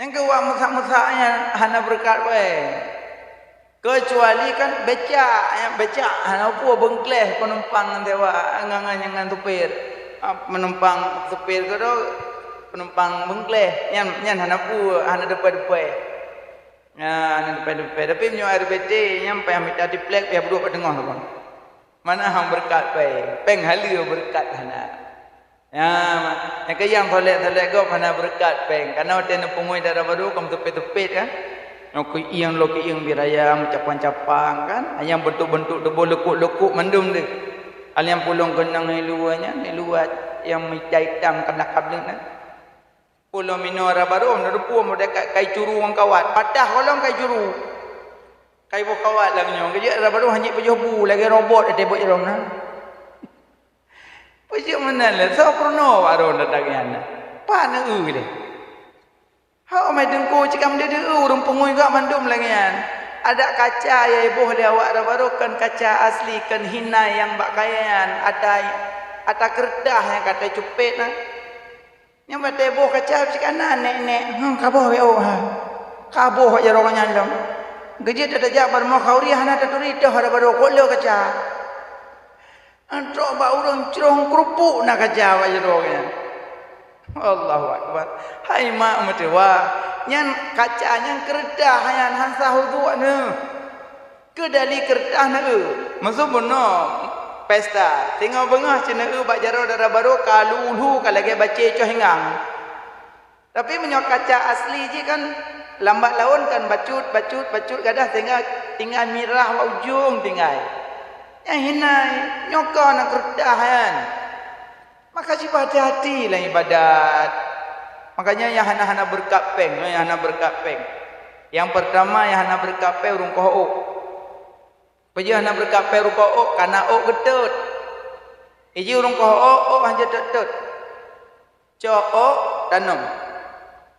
Nyang keuwah meusak-meusak nyan hana beureukat wèe. Keucuali kan becak, nyang becak hana peue beungkleh peunumpang ngon sewa, ngon, ngon, ngon supir. Ah, peunumpang supir keudroe, peunumpang beungkleh, nyan, nyan hana peue, hana depai-depai. Nyan, hana depai-depai. Tapi meunyoe R B T, nyan payah mita tiplek, payah peuduek bak teungoh lom. Mana han beureukat péng, péng haleue beureukat hana. Ya, nyang keu nyang solek-solek gob hana beureukat péng. Kana watèe neupeungui dara barô ka meuteupeut-teupet kan. Nyoe keuieng lom keuieng biraya meucapang-capang kan. Nyang beuntuk-beuntuk tuboh leukuk-leukuk mandum deh. Hal nyang pulông keunong di luwa nyan, di luwa nyang mita itam keunak kableuet nyan. Pulông minoe dara barô, na rupa model kai, kai curu ngon kawat. Patah golom kai curu. Kai boh kawat lam nyoe. Keujeuet dara barô hanjeuet pajoh bu lagèe robot ateueh bot jaroe na. Peue jeuet meunan lé, soe peurunoe bak droe datang nyan na? Pat neu-eu lé? Hok mai teungku cikam deuh-deuh ureueng peungui gak mandum lagèe nyan. Adak kaca nyang iboh lé awak dara barô kon kaca asli, kon hinai nyang bak kayèe nyan, ata, ata keureutah nyang ka tacupet na. Nyang watèe boh kaca cit kana nèk-nèk, hmm, ka boh W O ha. Ka boh jak jaroe nyan lom. Geujeuet tajak bak rumoh khauri hana taturi toh dara barô, kok le kaca. Trok bak ureueng crông keurupuk na kaca bak jaroe nyan. Allahu Akbar. Hai mak meutuwah, nyan kaca nyang keureutah nyan han sah uduk neuh. Keudali keureutah neu-eu. Meusu bunoe pesta, singoh beungoh cit neu-eu bak jaroe dara barô ka lhue-lhue ka lagèe bacé coh ingang. Tapi meunyoe kaca asli jih kan lambat laun kan bacut, bacut, bacut gadah sehingga tinggai mirah bak ujong tinggai. Nyang hinai, nyoe ka na keureutah nyan. Maka cit hati-hati lam ibadat. Makanya nyang hana-hana beureukat péng, nyang hana beureukat péng. Nyang peurtama nyang hana beureukat péng ureueng koh ôk. Peue jeuet hana beureukat péng ureueng koh ôk, kana ôk geutot. Iji ureueng koh ôk, ôk hanjeuet tot-tot. Cok ôk, tanom.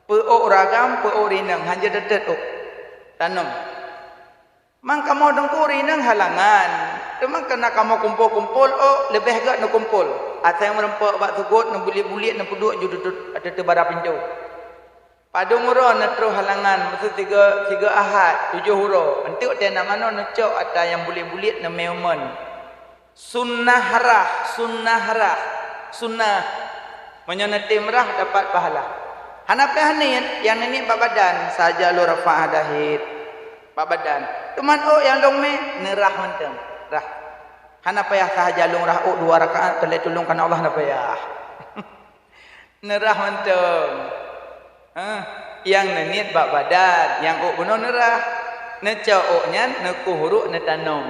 Peu ôk ragam, peu ôk rineng, hanjeuet tot-tot ôk. Tanom. Mang kamoe teungku rineng halangan, teuma kana kamoe kumpol-kumpol ôk leubeh gèt neukumpol. Asai meureumpok bak seugot, neubuliek-buliek, neupeuduek ju tutut ateueh bara pintoe. Padum uroe neutroh halangan, meusu sigoe, sigoe Ahad, tujoh uroe. Enteuk teuh na manoe neucok ata nyang buliek-buliek neumé umeuen. Sunnah rhah, sunnah rhah, sunnah. Meunyoe neutem rhah dapat pahala. Hana payah niet, nyang neuniet bak badan, sahaja lôn rafa'ah dahit. Bak badan. Teuma ôk nyang lôn mé neurhah mantong. Rhah. Hana payah sahaja lôn rhah ôk dua rakaat, teulat tulông kana Allah hana payah. Neurhah mantong. Hah, nyang neuniet bak badan, nyang ôk bunoe neurhah. Neucok ôk nyan, neukoh uruek, neutanom.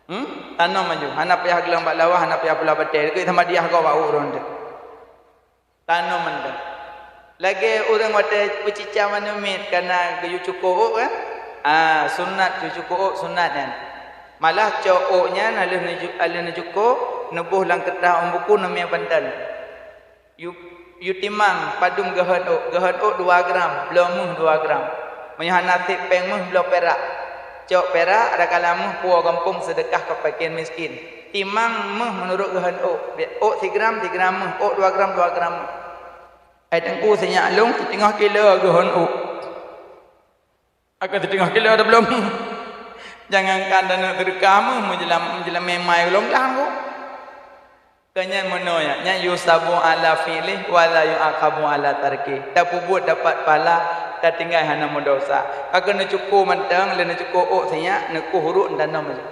Hmm? Tanom laju. Hana payah geulang bak lawa, hana payah pula batèe. Keu sama diah gob bak uroe nyan. Tanom mantong. Lagèe ureueng watèe peucica manumiet kana geuyue cuko ôk kan? Ah, sunat geuyue cuko ôk, sunat nyan. Malah cok ôk nyan, aleuh neuju-, aleuh neucuko, neuboh lam keureutah ôn buku, neumé banten. Yue, yue timang padum geuhon ôk. Geuhon ôk dua gram, bloe méuh dua gram. Meunyoe hana sép péng méuh, bloe pirak. Cok pirak, ada kala méuh puwoe gampông seudeukah keu fakir miskin. Timang méuh meunurot geuhon ôk. Ôk sigram, sigram méuh. Ôk dua gram, dua gram méuh. Hai Teungku, sinyak lôn siteungoh kilo geuhon ôk. Akan siteungoh kilo dah bloe méuh. Jangankan taneuk seudeukah méuh, meujeulam-, meujeulamé mai ulôn glang ku. Keu nyan meunoe nyan, nyan yusabu ala fi'lih wa la yu'aqabu ala tarkih. Tapeubuet dapat pahala, tatinggai hana meudesya. Ka keuneuk cuko mantong, lheuh neucuko ôk sinyak, neukoh uruek tanom laju.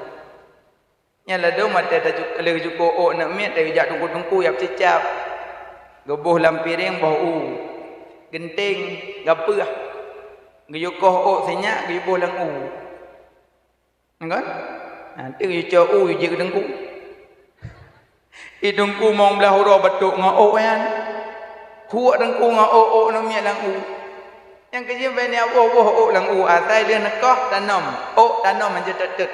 Nyan ladôm watèe tacu-, lheuh cuko ôk neuk miet, tajak teungku-teungku jak peucicab. Geuboh lam piréng boh u. Geunteng, gapeueh. Geuyue koh ôk sinyak, geuyue boh lam u. Kan? Nah, teuk jicoe u jih keu teungku. Di teungku mong blaih uroe batuk ngon ôk nyan. Huek teungku ngon ôk, ôk neuk miet lam u. Nyang keujeuet bèk neujak boh-boh ôk lam u, asai lheueh neukoh tanom. Ôk tanom hanjeuet teut-teut.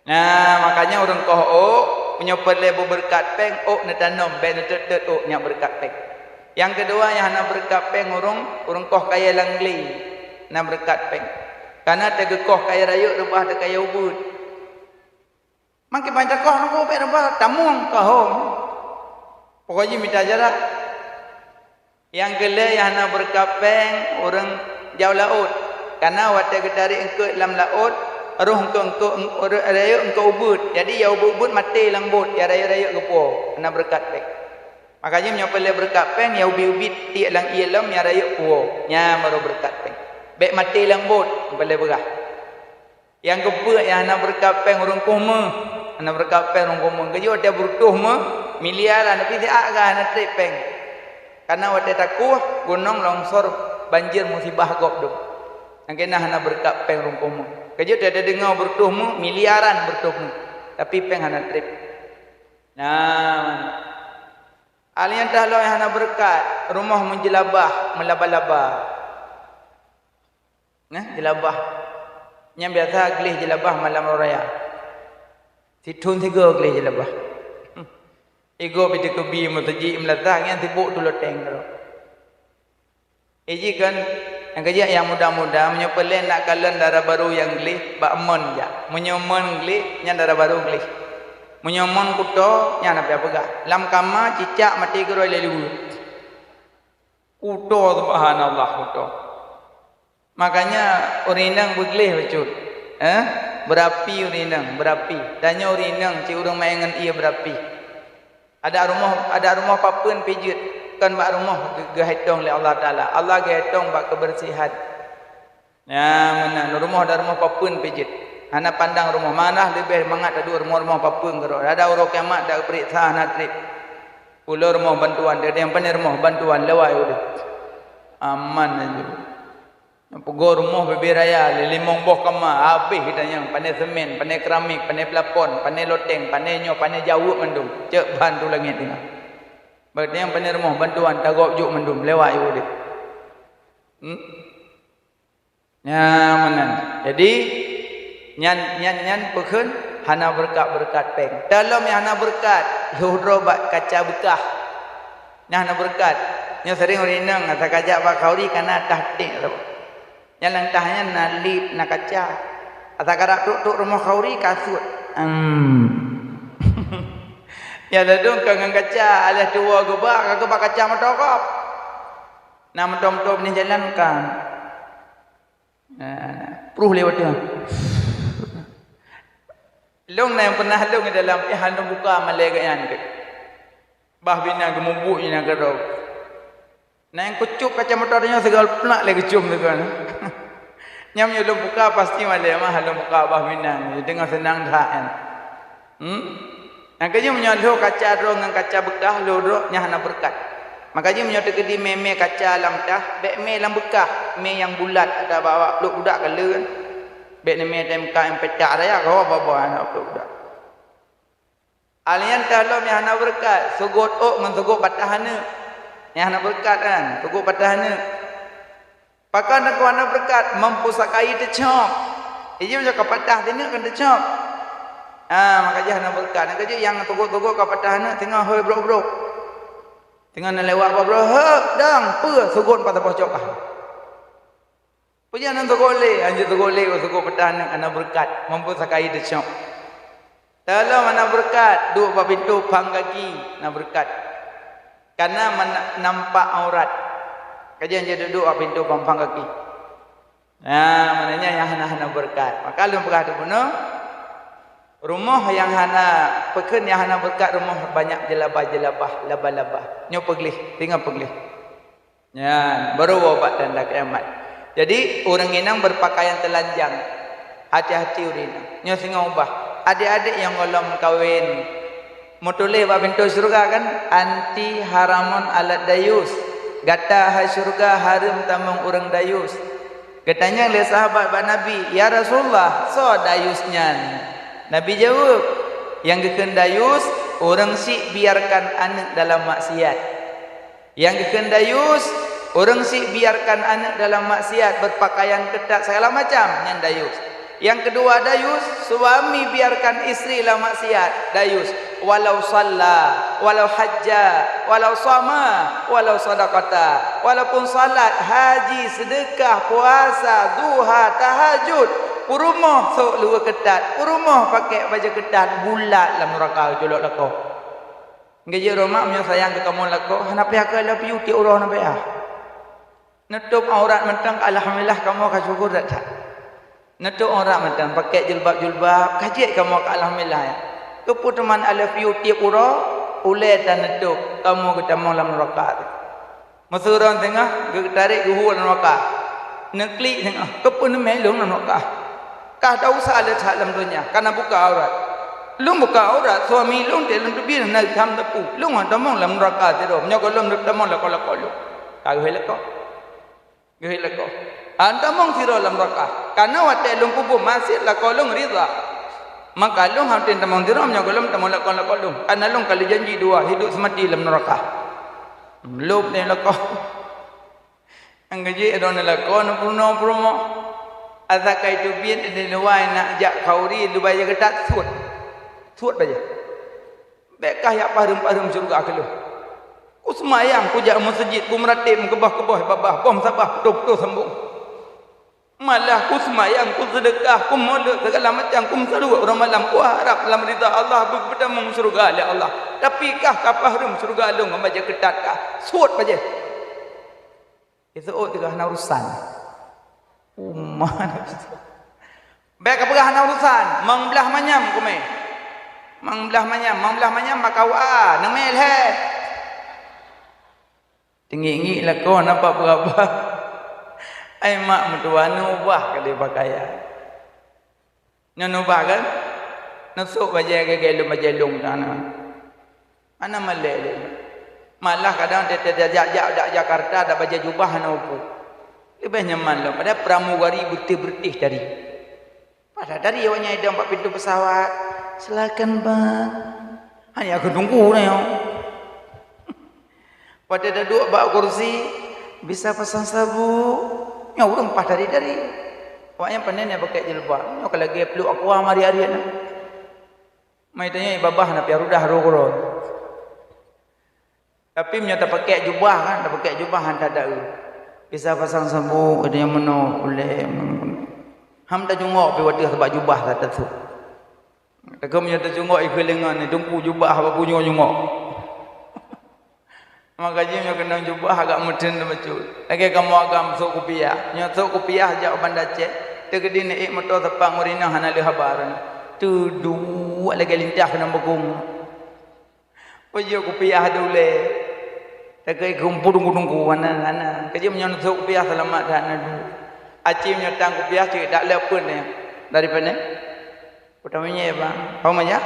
Nah, makanya ureueng koh ôk, meunyoe peureulèe beubeureukat péng, ôk neutanom, bèk neuteut-teut ôk nyak beureukat péng. Nyang keudua nyang hana beureukat péng ureueng, ureueng koh kayèe lam glé, na beureukat péng. Kareuna teuk geukoh kayèe rayeuk reubah teuk kayèe ubeut. Makin banyak koh nunggu bèk reubah, tamueng ka hom. Pokok jih mita jarak. Nyang keulhèe nyang hana beureukat péng, ureueng jauh laôt. Kareuna watèe geutarek eungkôt lam laôt, roh eungkôt-eungkôt, rayeuk eungkôt ubeut. Jadi nyang ubeut-ubeut maté lam bot, nyang rayeuk-rayeuk geupuwoe, hana beureukat péng. Makajih meunyoe peureulèe beureukat péng, nyang ubit-ubit tiek lam ié lom, nyang rayeuk puwoe, nyan baru beureukat péng. Bèk maté lam bot, peureulèe beurah. Nyang keupeuet nyang hana beureukat péng ureueng koh méuh. Hana beureukat péng ureueng koh méuh. Geuyue watèe beureutoh méuh, miliaran, tapi siat gah hana trép péng. Kareuna watèe takoh, gunong longsor, banjir, musibah gob dum. Nyang keunan hana beureukat péng ureueng koh méuh. Geuyue watèe tadeungoe beureutoh méuh, miliaran beureutoh méuh. Tapi péng hana trép. Nah, alèh nyan taloe nyang hana beureukat, rumoh meujeulabah, meulaba-laba. Nah, jeulabah. Nyang biasa gleh jeulabah malam raya. Sithon sigoe gleh jeulabah. Igoe pih teukeubie meuseujid meulasah nyan sibok tuloteng droe. Iji kan, nyang keujak nyang muda-muda, meunyoe peureulèe nak kalon dara barô nyang gleh, bak mon jak. Meunyoe mon gleh, nyan dara barô gleh. Meunyoe mon kuto, nyan hana peugah. Lam kama cicak maté keudroe lé luweue. Kuto, subhanallah, kuto. Makanya ureueng inong beugleh bacut. Eh? Beurapi ureueng inong, beurapi. Tanyoe ureueng inong cit ureueng maén ngon ié beurapi. Adak rumoh, adak rumoh papeuen pih jeuet, kon bak rumoh geu-, geuhitong lé Allah Taala. Allah geuhitong bak keubeursihan. Nyan meunan, rumoh dan rumoh papeuen pih jeuet. Hana pandang rumoh, malah leubeh mangat taduek rumoh-rumoh papeuen keudroe. Adak uroe kiamat dak geupeuriksa hana trép. Ulo rumoh bantuan, teudeung pane rumoh bantuan lewat udeh. Aman laju. Nyang peugoe rumoh bubé raya, lé limong boh kama, habéh geutanyoe, pane semen, pane keramik, pane plafon, pane loteng, pane nyoe, pane jaweueb mandum, cok ban tu langét teungoh. Bak geutanyoe pane rumoh bantuan, tagob jok mandum, lewat jok udeh. Hmm? Nyan meunan. Jadi, nyan, nyan, nyan peukheun hana beureukat-beureukat péng. Talom nyang hana beureukat, lhôh droe bak kaca beukah. Nyan hana beureukat. Nyoe sering ureueng inong, asa kajak bak khauri kana tah tèk tu. Nyan lam tah nyan na lip, na kaca. Asa karab trok-trok rumoh khauri, kasut. Hmm. Nyan ladôm ka ngon kaca, alah tuwoe geuba, ka geuba kaca moto gob. Na moto-moto beunih jalan kan. Nah, pruh lewat tu. Lôn na nyang peunah lôn di dalam pih hana buka malèe geuh nyan. Bah binan geumubuet nyan keudroe. Na nyang keucop kaca moto nyoe sigoe plak lé geucom sigoe. Nyan meunyoe lôn buka pasti malèe mah lôn buka bah binan. Deungon seunang that nyan. Hmm? Nyang keujeuet meunyoe lhôh kaca droe ngon kaca beukah lhôh droe nyan hana beureukat. Maka jih meunyoe teukeudi mé-mé kaca lam tah, bèk mé lam beukah, mé nyang bulat ata bak-bak plôk budak ka le kan. Bèk neumé T M K nyang peucak raya goe baba aneuk plôk budak. Alian tah lom nyang hana beureukat, seugot ôk ngon seugot patah aneuk. Nyang hana beureukat kan, seugot patah aneuk. Pakon teungku hana beureukat, meupeusakai teucok. Iji meunyoe ka patah sineuk kan teucok. Ha, maka jih hana beureukat. Nyang keujeuet nyang teugot-teugot ka patah aneuk teungoh hôi brok-brok. Teungoh na lewat brok-brok, "He, dang, peue seugot pat saboh cok kah?" Peue nyang na teugolék, hanjeuet teugolék, teugolék peutah aneuk hana beureukat, mampu sakai teucok. Teuh lom hana beureukat, duek bak pintoe phang gaki na beureukat. Kana mana nampak aurat. Kajian jeuet duek bak pintoe phang-phang gaki. Nah, maknanya nyang hana-hana beureukat. Maka lôn peugah teuh bunoe, rumoh nyang hana, peukheun nyang hana beureukat, rumoh banyak jeulabah-jeulabah, laba-laba. Nyoe peugleh, singoh peugleh. Nyan, baru woe bak tanda kiamat. Jadi, ureuëng inong berpakaian telanjang. Hati-hati ureuëng inong. Nyoe singoh ubah. Adik-adik nyang gohlom kawen, meutuléh bak pintoe syeuruga kan, "Anti haramun alat dayus." Gata hai syeuruga hareuem tamong ureuëng dayus. Geutanyong lé sahabat bak Nabi, "Ya Rasulullah, soe dayus nyan?" Nabi jaweueb, "Nyang geukheun dayus, ureuëng syiek biarkan aneuk dalam maksiat." Nyang geukheun dayus, ureuëng syiek biarkan aneuk dalam maksiat, berpakaian keutat segala macam, nyan dayus. Nyang keudua dayus, suami biarkan istri lam maksiat, dayus. Walau shalla, walau hajja, walau shama, walau sadaqata, walaupun salat, haji, sedekah, puasa, duha, tahajud, peurumoh sôk luweue keutat, peurumoh pakai bajée keutat, bulat lam nuraka geuculok lakoe. Geujeuet roh mak meunyoe sayang keu kamoe lakoe, hana payah keu I love you tiep uroe hana payah. Neutôb aurat mantong, alhamdulillah kamoe ka syukur that-that. Neutôb aurat mantong, pakai jilbab-jilbab, ka jeuet kamoe ka alhamdulillah, ya. Keupeue teuma I love you tiep uroe, ulée tan neutôb, kamoe geutamong lam nuraka teuh. Meusurong teungoh, geutarek geuhue lam nuraka. Neuklik teungoh, keupeue neumé lôn lam nuraka? Ka desya le that lam donya, ka na buka aurat. Lôn buka aurat, suami lôn teuh lôn teubiet na tham teupeu. Lôn han tamong lam nuraka sidroe, meunyoe gohlom lôn tamong lakoe-lakoe lôn. Ka geuhôi lakoe. Geuhôi lakoe. Han tamong sidroe lam nuraka. Kareuna watée lôn peubuet maksiet lakoe lôn ridha. Maka lôn han tem tamong sidroe meunyoe gohlom tamong lakoe-lakoe lôn. Kareuna lôn ka lheueh janji dua, hidup seumati lam nuraka. Lôn tem lakoe. Nyang keujeuet droeneuh lakoe neupeurunoe peurumoh. Asai ka teubiet di luwa na jak khauri, leubeh jak keutat suet. Suet bajée. Bék kah jak pahreuem-pahreuem syeuruga keu lôn. Kuseumayang, kujak meuseujid, kumeuratéb, meukeubah-keubah babah, boh sabah putôh-putôh sambông. Malah kuseumayang, kuseudeukah, kumeuleuk, segala macam, kumeusaluet uroe malam, kuharab lam ridha Allah, beupeutamong syeuruga lé Allah. Tapi kah ka pahreuem syeuruga lôn ngon bajée keutat kah? Suet bajée. Iseuôt teuka hana urusan. Uma. Bék ka peugah hana urusan, mang blaih manyam kumé. Mang blaih manyam, mang blaih manyam maka wa, neumé lhée. Teungiek-ngiek lakoe na bak peuraba. Ai mak meutuwa neubah ka lé pakaian. Nyoe neubah kan? Neusôk bajée lagée lôn bajée lôn kana. Hana malée lé. Malah kadang teuh tajak-jak dak Jakarta dak bajée jubah hana upu. Leubeh nyaman lom padahai pramugari beureutéh-beureutéh tadi. Padahai tadi awaknyan idong bak pintoe pesawat, "Silakan, Bang." Hanya aku tunggu na nyoe. Watée taduek bak kursi, "Bisa pasang sabuk?" Nyoe ureuëng paih tari-tari. Awaknyan pandai na pakai jilbab. Nyoe ka lagée pluek aqua mari-ari na. Mai tanyoe babah na piah rudah rô keudroe. Tapi meunyoe tapakai jubah kan, tapakai jubah han tada eu. Bisa pasang sabuk, ada nyang meunoe, ulée, meunoe. Ham tajungok pi watée sabab jubah that tasôk. Takheun meunyoe teucungok ikeu lingon ni, teungku jubah bak punyueng jungok. Maka jih meunyoe keunong jubah agak meuteun teubacut. Lagée kamoe agam sôk kupiah. Nyoe sôk kupiah jak u Banda Aceh. Teukeudi neuék moto seupang ureuëng inong hana lé haba droeneuh. Teuduek lagée lintah keunong beukong. Peujeuet kupiah di ulée. Takheun ikeu teungku-teungku hana, hana. Keujih meunyoe sôk kupiah seulamat that na du. Aci meunyoe tang kupiah cit dak lé peue nyan. Dari pane? Peutama nyoe, Bang. Ho meujak?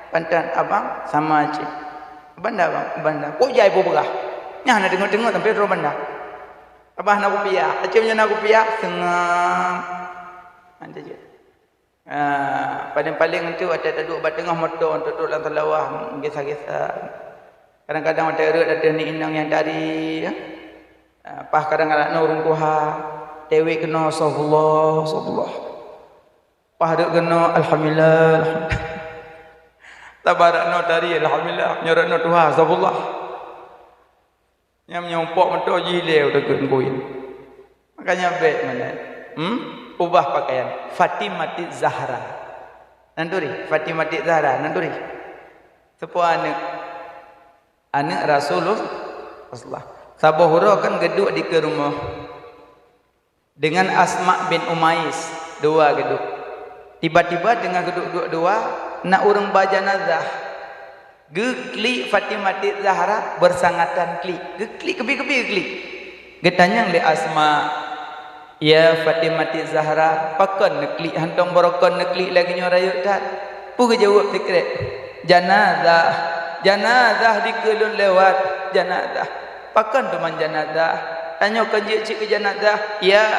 Pantat abang sama cit. Banda, Bang, Banda. Kok jai peue peugah? Nyan na deungoe-deungoe sampai droe Banda. Abah na kupiah. Acem nyoe na kupiah, seungab. Mantap je. Ah, paling-paling tu watée taduek bak teungoh moto, taduek lam seulawah, gisa-gisa. Kadang-kadang watée rhot ateueh ni inong nyang tari, ya. Ah, paih kadang-kadang ureuëng tuha, tewek keunoe, "Astagfirullah, astagfirullah." Paih rhot keunoe, "Alhamdulillah, alhamdulillah." Tabarak noe tari, "Alhamdulillah." Nyoe rhot noe tuha, "Astagfirullah." Nyang meunyoe pok meuto jih lé udah keu ngui. Makanya bék meunan. Hmm? Ubah pakaian. Fatimati Zahra. Nan turi, Fatimati Zahra, nan turi. Seupôt aneuk. Aneuk Rasulullah. Saboh uroe kan geuduek dikeue rumoh. Dengan Asma bin Umais, dua geuduek. Tiba-tiba teungoh geuduek-duek dua, na ureuëng ba janazah. Geuklik Fatimati Zahra beusangatan klik. Geuklik, keubi-keubi geuklik. Geutanyong lé Asma, "Ya Fatimati Zahra, pakon neuklik hántom barokon neuklik lagée nyoe rayeuk that?" Peue geujaweueb sikrek, "Janazah, janazah dikeue lôn lewat, janazah." "Pakon teuma janazah? Tanyoe kon jeuet cit keu janazah?" "Ya,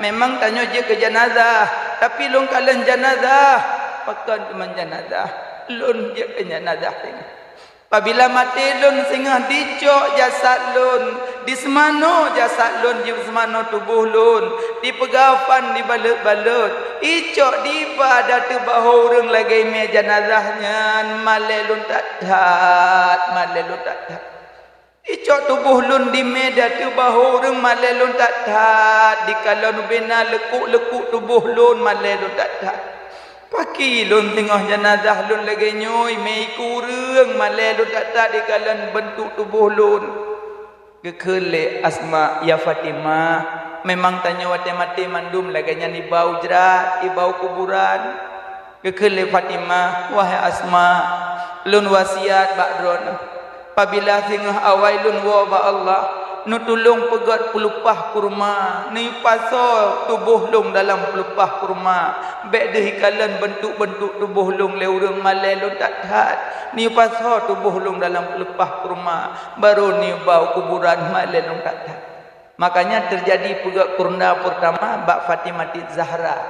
memang tanyoe jeuet keu janazah, tapi lôn kalon janazah." "Pakon teuma janazah? Lôn jeuet keu janazah singoh. Pabila maté lôn singoh dicok jasad lôn, diseumanoe jasad lôn, diseumanoe tuboh lôn, dipeugafan, dibalot-balot, icok diba di ateueh bahô ureuëng lagée mé janazah nyan, malée lôn that-that, malée lôn that-that. Icok tuboh lôn dimé di ateueh bahô ureuëng, malée lôn that-that, dikalon ubena leukuk-leukuk tuboh lôn, malée lôn that-that. Pakri lôn singoh janazah lôn lagée nyoe, mé iku ureuëng, malée lôn that-that dikalon beuntuk tuboh lôn." Geukheun lé Asma, "Ya Fatimah, memang tanyoe watée maté mandum lagée nyan iba u jrat, iba u kuburan." Geukheun lé Fatimah, "Wahai Asma, lôn wasiat bak droeneuh, pabila singoh awai lôn woe bak Allah, neutulông peugét peulupah kurma, neupasoe tuboh lôn dalam peulupah kurma, bék deuh ikalon beuntuk-beuntuk tuboh lôn lé ureuëng, malée lôn that-that, neupasoe tuboh lôn dalam peulupah kurma, barô neuba u kuburan, malée lôn that-that." Makanya teujadi peugét kurna peurtama bak Fatimati Zahra.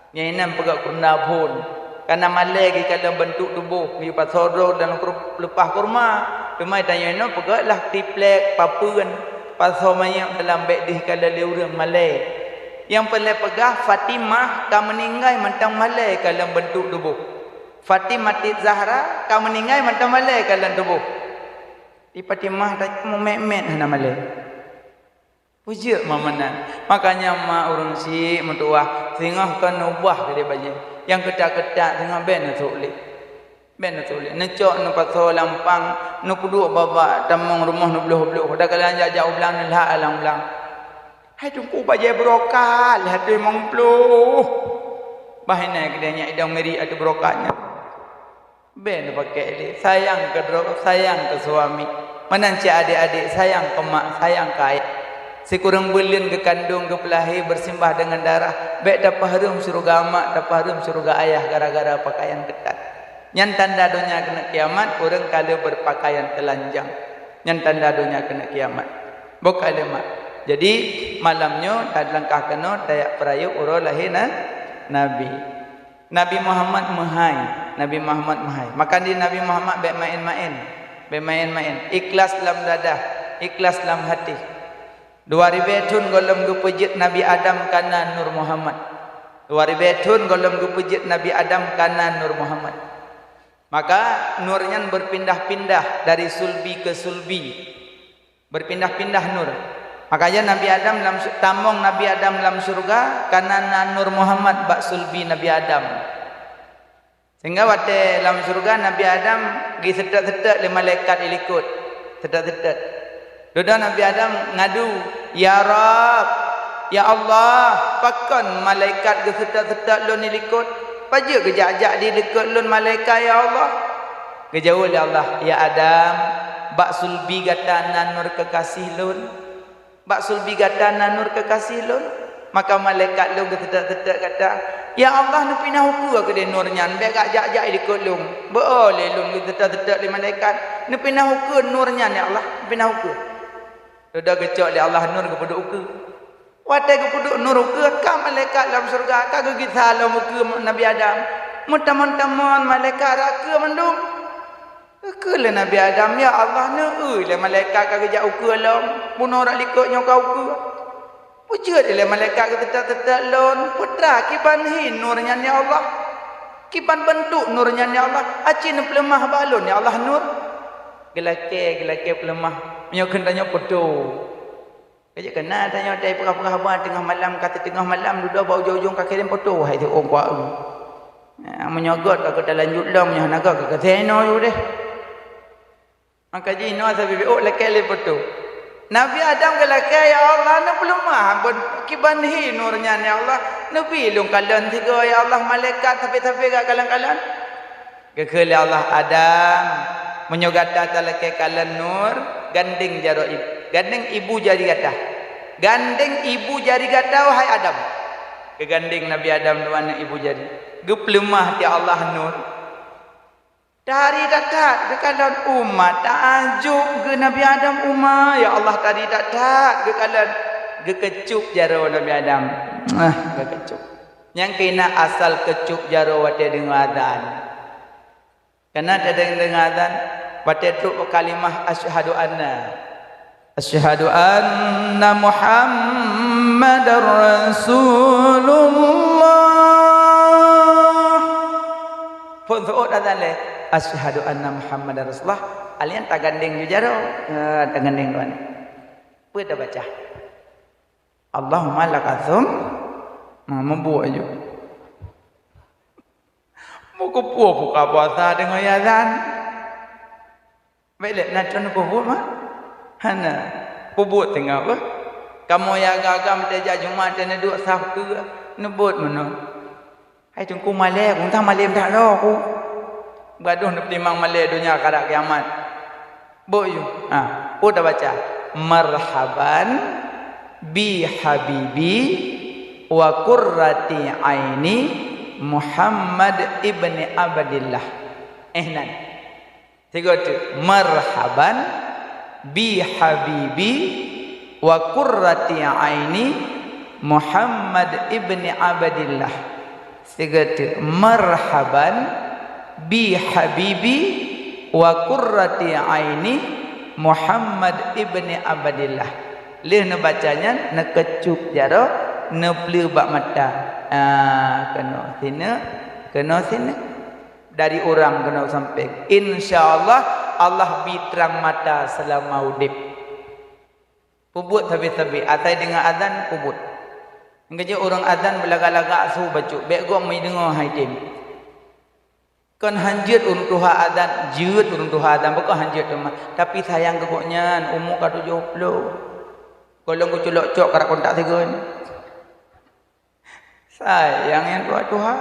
Nyan inan peugét kurna phon. Kana malée geukalon beuntuk tuboh, geupasoe droe dalam kur-, leupah kurma. Teuma tanyoe inoe peugét lah triplek, papeuen, pasoe manyét dalam, bék deuh ikalon lé ureuëng, malée. Nyang peureulée peugah, Fatimah ka meuninggai mantong malée kalon beuntuk tuboh. Fatimati Zahra ka meuninggai mantong malée kalon tuboh. Di Fatimah ta-, mumet-met hana malée. Peue jeuet ma meunan? Makanya ma ureuëng syiek meutuwah, singoh kon neubah keudeh bajée. Nyang keutat-keutat singoh bék neusôk lé. Bék neusôk lé. Neucok neupasoe lam pang, neupeuduek bak-bak tamong rumoh neubloh-bloh. Dak lheueh jak-jak u blang, neulhak lam blang. "Hai Teungku, bajée brokat lheueh ateueh limong ploh." Bah inan keudeh nyan idong mirit ateueh brokat nyan. Bék neupakée lé, sayang keu droe, sayang keu suami. Meunan cit adék-adék, sayang keu mak, sayang keu ayah. Sikureueng buleuen geukandong, geupeulahé, beusimbah deungon darah, bék tapahareuem syeuruga mak, tapahareuem syeuruga ayah gara-gara pakaian keutat. Nyan tanda donya keuneuk kiamat, ureuëng ka lheueh beupakaian teulanjang. Nyan tanda donya keuneuk kiamat. Boh ka lheueh mat. Jadi, malam nyoe talangkah keunoe tajak peurayeuk uroe lahé na-, Nabi. Nabi Muhammad meuhai, Nabi Muhammad meuhai. Maka di Nabi Muhammad bék maén-maén, bék maén-maén. Ikhlas lam dadah, ikhlas lam haté. Dua ribée thon gohlom geupeujeuet Nabi Adam ka na Nur Muhammad. Dua ribée thon gohlom geupeujeuet Nabi Adam ka na Nur Muhammad. Maka nur nyan beupindah-pindah dari sulbi keu sulbi. Beupindah-pindah nur. Makanya Nabi Adam lam su-, tamong Nabi Adam lam syeuruga, ka na, na Nur Muhammad bak sulbi Nabi Adam. Sehingga watée lam syeuruga Nabi Adam geuseutôt-seutôt lé malaikat ilikot. Seutôt-seutôt. Dudoe Nabi Adam ngadu, "Ya Rabb, ya Allah, pakon malaikat geuseutôt-seutôt lôn ilikot? Pajoh geujak-jak di likot lôn malaikat, ya Allah?" Geujaweueb lé Allah, "Ya Adam, bak sulbi gata na nur keukaséh lôn. Bak sulbi gata na nur keukaséh lôn. Maka malaikat lôn geuseutôt-seutôt gata. Ya Allah, neupinah ukeue keudeh nur nyan, bék geujak-jak likot lôn. Beu-o lé lôn geuseutôt-seutôt lé malaikat. Neupinah ukeue nur nyan, ya Allah, neupinah ukeue." Dudoe geucok lé Allah nur geupeuduek ukeue. Watée geupeuduek nur ukeue, ka malaikat lam syeuruga ka geugisa lom ukeue Nabi Adam. Meutamong-tamong malaikat rot keue mandum. Geukheun lé Nabi Adam, "Ya Allah, neueu lé malaikat ka geujak ukeue lom, bunoe rot likot nyoe ka ukeue. Peue jeuet lé malaikat geuseutôt-seutôt lôn, peue teuma kiban hi nur nyan, ya Allah? Kiban beuntuk nur nyan, ya Allah? Aci neupeuleumah bak lôn, ya Allah, nur." Geulakée, geulakée peuleumah. Meunyoe kheun tanyoe peutoe. Ka jeuet keunan tanyoe tai peugah-peugah haba teungoh malam, ka teungoh malam dudoe bak ujong-ujong ka kirém poto hai teuôn kuat. Nah, meunyoe göt ka keuta lanjut lom, meunyoe hana göt ka keuta inoe ju deh. Maka jinoe sabe-be ôk lakée lé poto. Nabi Adam geulakée, "Ya Allah, neupeuleumah ban kiban hi nur nyan, ya Allah. Neubi lôn kalon sigoe, ya Allah, malaikat sabe-sabe gak kalon-kalon." Geukheun lé Allah, "Adam, meunyoe gata talakée kalon nur, gandeng jaroe ib-, gandeng ibu jari gata. Gandeng ibu jari gata, wahai Adam." Geugandeng Nabi Adam dua aneuk ibu jari. Geupeuleumah teuh Allah nur. Tari that-that geukalon, umat taajub geuh Nabi Adam, umat, "Ya Allah, tari that-that geukalon." Geukeucup jaroe Nabi Adam. Ah, geukeucup. Nyang keunan asal keucup jaroe watée deungoe azan. Kana teudeungoe azan, watée trok kalimah asyhadu anna, asyhadu anna Muhammadar Rasulullah. Phon seuôt azan lé, asyhadu anna Muhammadar Rasulullah. Alien tagandeng ju jaroe. Ha, tagandeng dua ni. Peue tabaca? Allahumma lakasum. Nah, meubuet ju. Meukeupue buka puasa deungon azan. Baik lé, na cun peubuet mah? Hana. Peubuet teungoh beuh. Kamoe ya agam-agam teuh jak Jumat teuh neuduek saf keue, neubuet meunoe. Hai Teungku malée, ku entah malée that lo ku. Gadoh neupeutimang malée donya karab kiamat. Bok yue. Ha, peue tabaca? Marhaban bi habibi wa qurrati aini Muhammad ibni Abdillah. Eh, nan. Sigoe teuk. Marhaban bi habibi wa qurrati aini Muhammad ibni Abdillah. Sigoe teuk, marhaban bi habibi wa qurrati aini Muhammad ibni Abdillah. Lheueh neubaca nyan, neukeucup jaroe, neupleue bak mata. Ah, keunoe sineuk, keunoe sineuk. Dari urang keunoe sampéng. Insya Allah, Allah bi trang mata seulama udeb. Peubuet sabe-sabe, asai deungoe azan, peubuet. Nyang keujeuet ureuëng azan beulagak-lagak su bacut, bék gob meudeungoe hai tem. Kon han jeuet ureuëng tuha azan, jeuet ureuëng tuha azan, bukon han jeuet teuma. Tapi sayang keu gobnyan, umu ka tujoh ploh. Gohlom geuculok cok karab kontak sigoe nyoe. Sayang nyang tuha-tuha.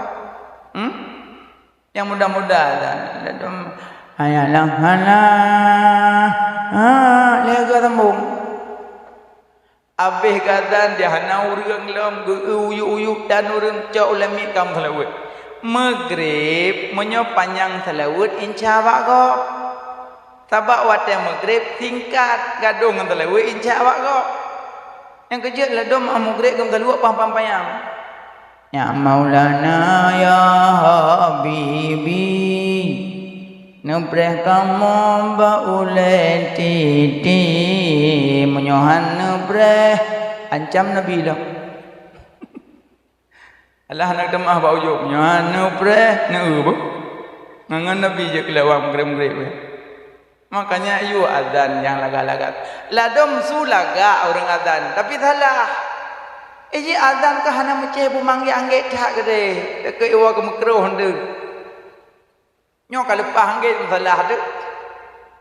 Hmm? Nyang muda-muda dah. Ladom, "Hayalah, halah." Ha, lheueh ka sambung. Abéh geuazan di hana ureuëng lom, geu-eu uyup-uyup dan ureuëng cok u lamiet ka meuseulaweuet. Meugreb, meunyoe panyang seulaweuet, insya bak gob. Sabab watée meugreb singkat, gadôh ngon seulaweuet insya bak gob. Nyang keujeuet ladom meugreb ngon seulaweuet pam-pam panyang. Ya Maulana ya Habibi, neupreh kamoe bak ulée titi, meunyoe han neupreh, ancam Nabi lom. Alah hana teumaah bak ujong, nyoe neupreh, neu beuh. Ngon Nabi jeuet keu lawang meugreb-greb weh. Makanya yue azan nyang lagak-lagak. Ladom su lagak ureuëng azan, tapi salah. Iji azan ka hana meucéh beumanggét-anggét that keudeh, deukeu iwoe keu meukroh deuh. Nyoe ka leupah anggét meusalah deuh.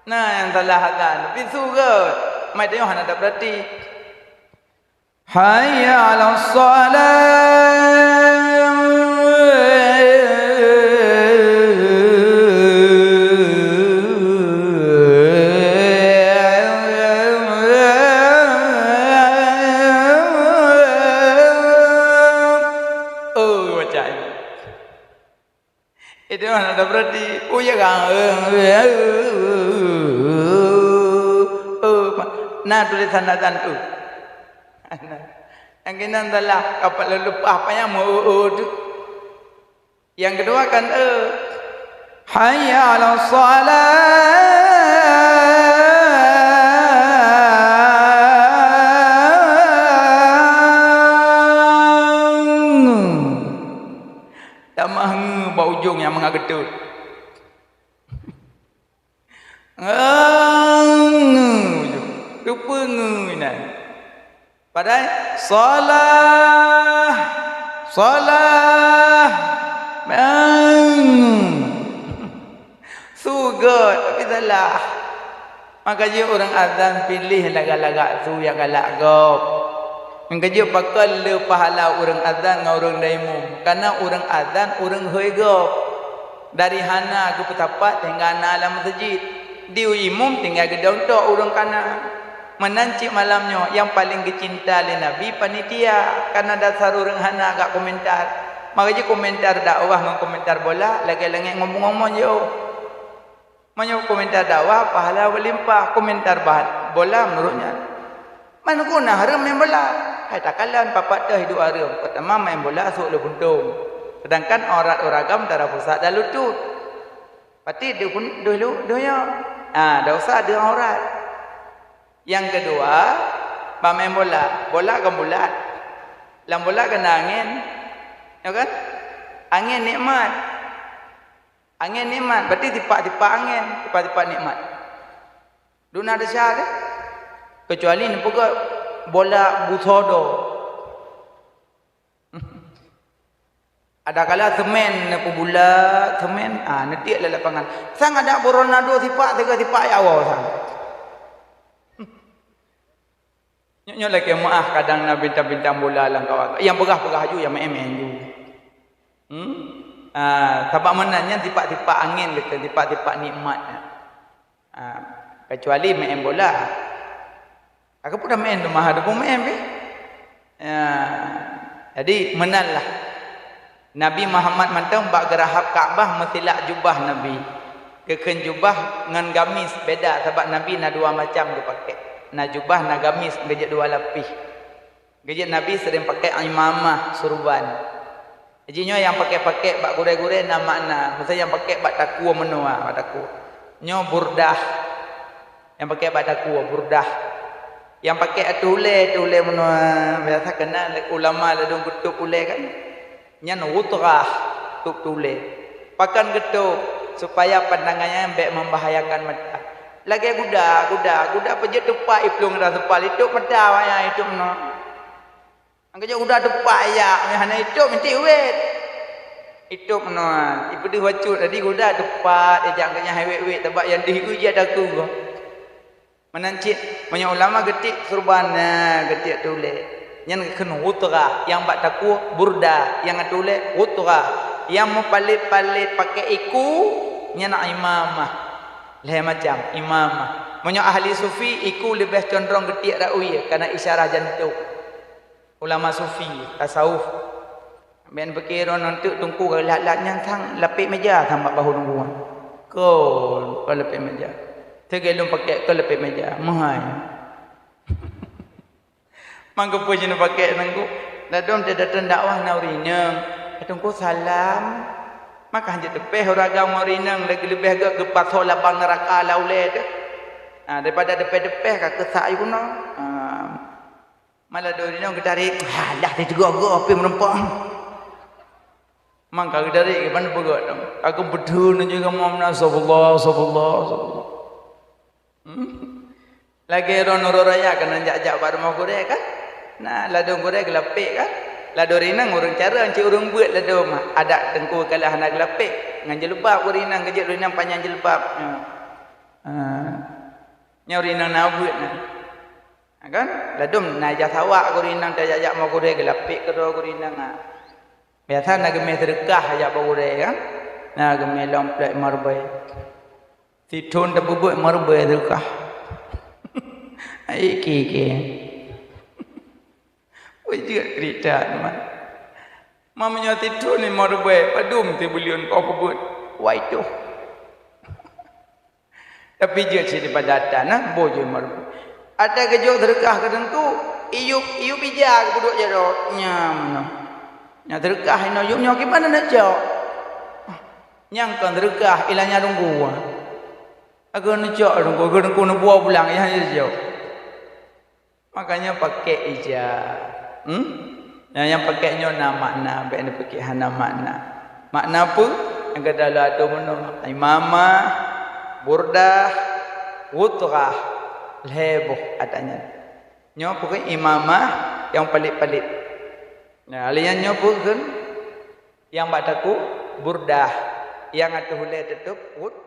Nah, nyang salah azan, tapi su gét. Mai tanyoe hana tapeurati. Hayya 'alas shalah. Oh, baca ini. Itu mana ada berarti, oh ya kan? Eh, eh, eh, eh, eh, eh. Na tulisan azan tu. Yang kena salah, kapal lepas apa yang mau, oh, oh, tu. Yang kedua kan, eh, hayya 'alas shalah. Tamah nge bak ujong nyang mangat geutôt. Nge, nge, ujong. Rupa nge inan. Padahai salah, salah, bang. Su göt, tapi salah. Maka jeuet ureuëng azan piléh lagak-lagak su nyang galak gob. Maka jeuet pakon le pahala ureuëng azan ngon ureuëng taimum. Karena ureuëng azan ureuëng hôi gob. Dari hana geupeusapat sehingga na lam meuseujid. Di imum tinggai geudong tok ureuëng kana. Meunan cit malam nyoe nyang paleng geucinta lé Nabi panitia, karena dasar ureuëng hana gak komentar. Maka jih komentar dakwah ngon komentar bola lagée langét ngon bumoe-bumoe jih. Meunyoe komentar dakwah pahala meulimpah, komentar bah-, bola meunurot nyan. Man guna hareuem main bola. Hai takalon papat teuh hidup hareuem, peutama main bola sôk le buntong. Sedangkan aurat ureuëng agam antara pusat dan lutut. Pati deuh pun-, deuh lu-, deuh nyoe. Ah, dosa deuh aurat. Nyang keudua, bak main bola. Bola kan bulat. Lam bola kena angén. Ya kan? Angén nikmat. Angén nikmat, berarti tipak-tipak angén, tipak-tipak nikmat. Duna desya deh. Kecuali neupeugah bola busodo. Adakala semen neupeubulat, semen, ah, neutiek lam lapangan. Sang ada Ronaldo sipak, tiga sipak ya Allah sang. Nyoe, nyoe lakée meuáh kadang na bintang-bintang bola lam kawan. Nyang peugah-peugah aju, nyang maén-maén aju. Hmm? Ah, sabab meunan nyan tipak-tipak angén gitu, tipak-tipak nikmat. Ah, kecuali maén bola. Aku pun dah maén tu mah, ada pun maén pih. Ya. Jadi, meunan lah. Nabi Muhammad mantong bak geurahab Ka'bah meusilak jubah Nabi. Geukheun jubah ngon gamis beda, sabab Nabi na dua macam geupakék. Na jubah, na gamis, geujeuet dua lapih. Geujeuet Nabi sering pakék imamah, surban. Jadi nyoe nyang pakék-pakék bak gurée-gurée na makna. Misai nyang pakék bak takue meunoe, bak takue. Nyoe burdah. Nyang pakék bak takue, burdah. Nyang pakék ateueh ulée, ateueh ulée meunoe, biasa keunan lé ulama ladôm geutôb ulée kan. Nyan ghutrah, tôb ulée. Pakon geutôb, supaya pandangan nyan bék membahayakan mata. Lagée guda, guda, guda peujeuet teupat iplueng rasa pal, itôb mata awaknyan, itôb meunoe. Angkajak guda teupat jak, meuhana itôb meusti wét. Itôb meunoe, ipeudeuh bacut, jadi guda teupat jak, angkajak hai wét-wét, sabab nyang deuh iku jih takue. Meunan cit, meunyoe ulama geutiek surban, na geutiek tulée. Nyan geukheun ghutrah, nyang bak takue burdah, nyang ateueh ulée ghutrah. Nyang meupalet-palet pakék iku, nyan imamah. Lhée macam imamah. Meunyoe ahli sufi, iku leubeh condrong geutiek rawi, kana isyarah jantong. Ulama sufi, tasawuf. Ban pikée droeneuh teuk teungku geulat-lat nyan sang lapék meja sang bak bahô teungku. Kon, kon lapék meja. Teugée lôn pakék kon lapék meja. Meuhai. Mangkeupeu jinoe pakék teungku. Ladôm teudatang dakwah na ureuëng inong. Teungku salam. Maka hanjeuet teupéh ureuëng agam ngon ureuëng inong lagi leubeh gét geupasoe labang neuraka lam ulée teuh. Ha, daripada teupéh-teupéh ka keusak yu keunoe. Ha. Malah dua inong geutarek, alah, teugoe-goe pih meureumpok. Mangka geutarek, kiban peugah dong. Aku beutôi nunjuk kamu, amna, astagfirullah, astagfirullah, astagfirullah. Hmm? Lagée droeneuh raya keunan jak-jak bak rumoh gurée kan? Nah, ladôm gurée geulapék kan? Ladôm rinang ureuëng cara, cit ureuëng beuet ladôm. Adat teungku kalah hana geulapék. Ngon jilbab ureuëng inong, geujeuet ureuëng inong panyang jilbab. Hmm. Ha. Nyoe ureuëng inong na beuet na. Ha, kan? Ladôm na ijazah awak gurée inong tajak-jak bak gurée geulapék keudroe gurée inong, ha. Biasa na geumé seudeukah jak bak gurée, kan? Na geumé lom plek meureubai. Sithon tapeubuet meureubai seudeukah. Ai, ké-ké. Wajeuet keurita teuma. Ma meunyoe sithon limong ribée, padum sibuleuen keu peubuet? Wai toh. Tapi jeuet cit daripada ata na, boh jeuet meureubu. Ata geujok seudeukah keu teungku, iyup, iyup ija geupeuduek jaroe. Nyan meunoe. Nyan seudeukah inoe yup nyoe kiban na jok. Nyang kon seudeukah ilanya lunggu. Ago neucok lunggu, ago teungku neubuo pulang, nyang jok. Makanya pakai ija. Hmm? Nyang, nyang pakai nyoe na makna, bék neupikir hana makna. Makna peue? Nyang keudala tu meunoe, imamah, burdah, wutrah, lhée boh ata nyan. Nyoe pokok imamah, Nyang palit-palit. Nah, lé nyan nyoe peue kheun? Nyang bak takue Burdah, nyang ateueh ulée teutôb Wud-,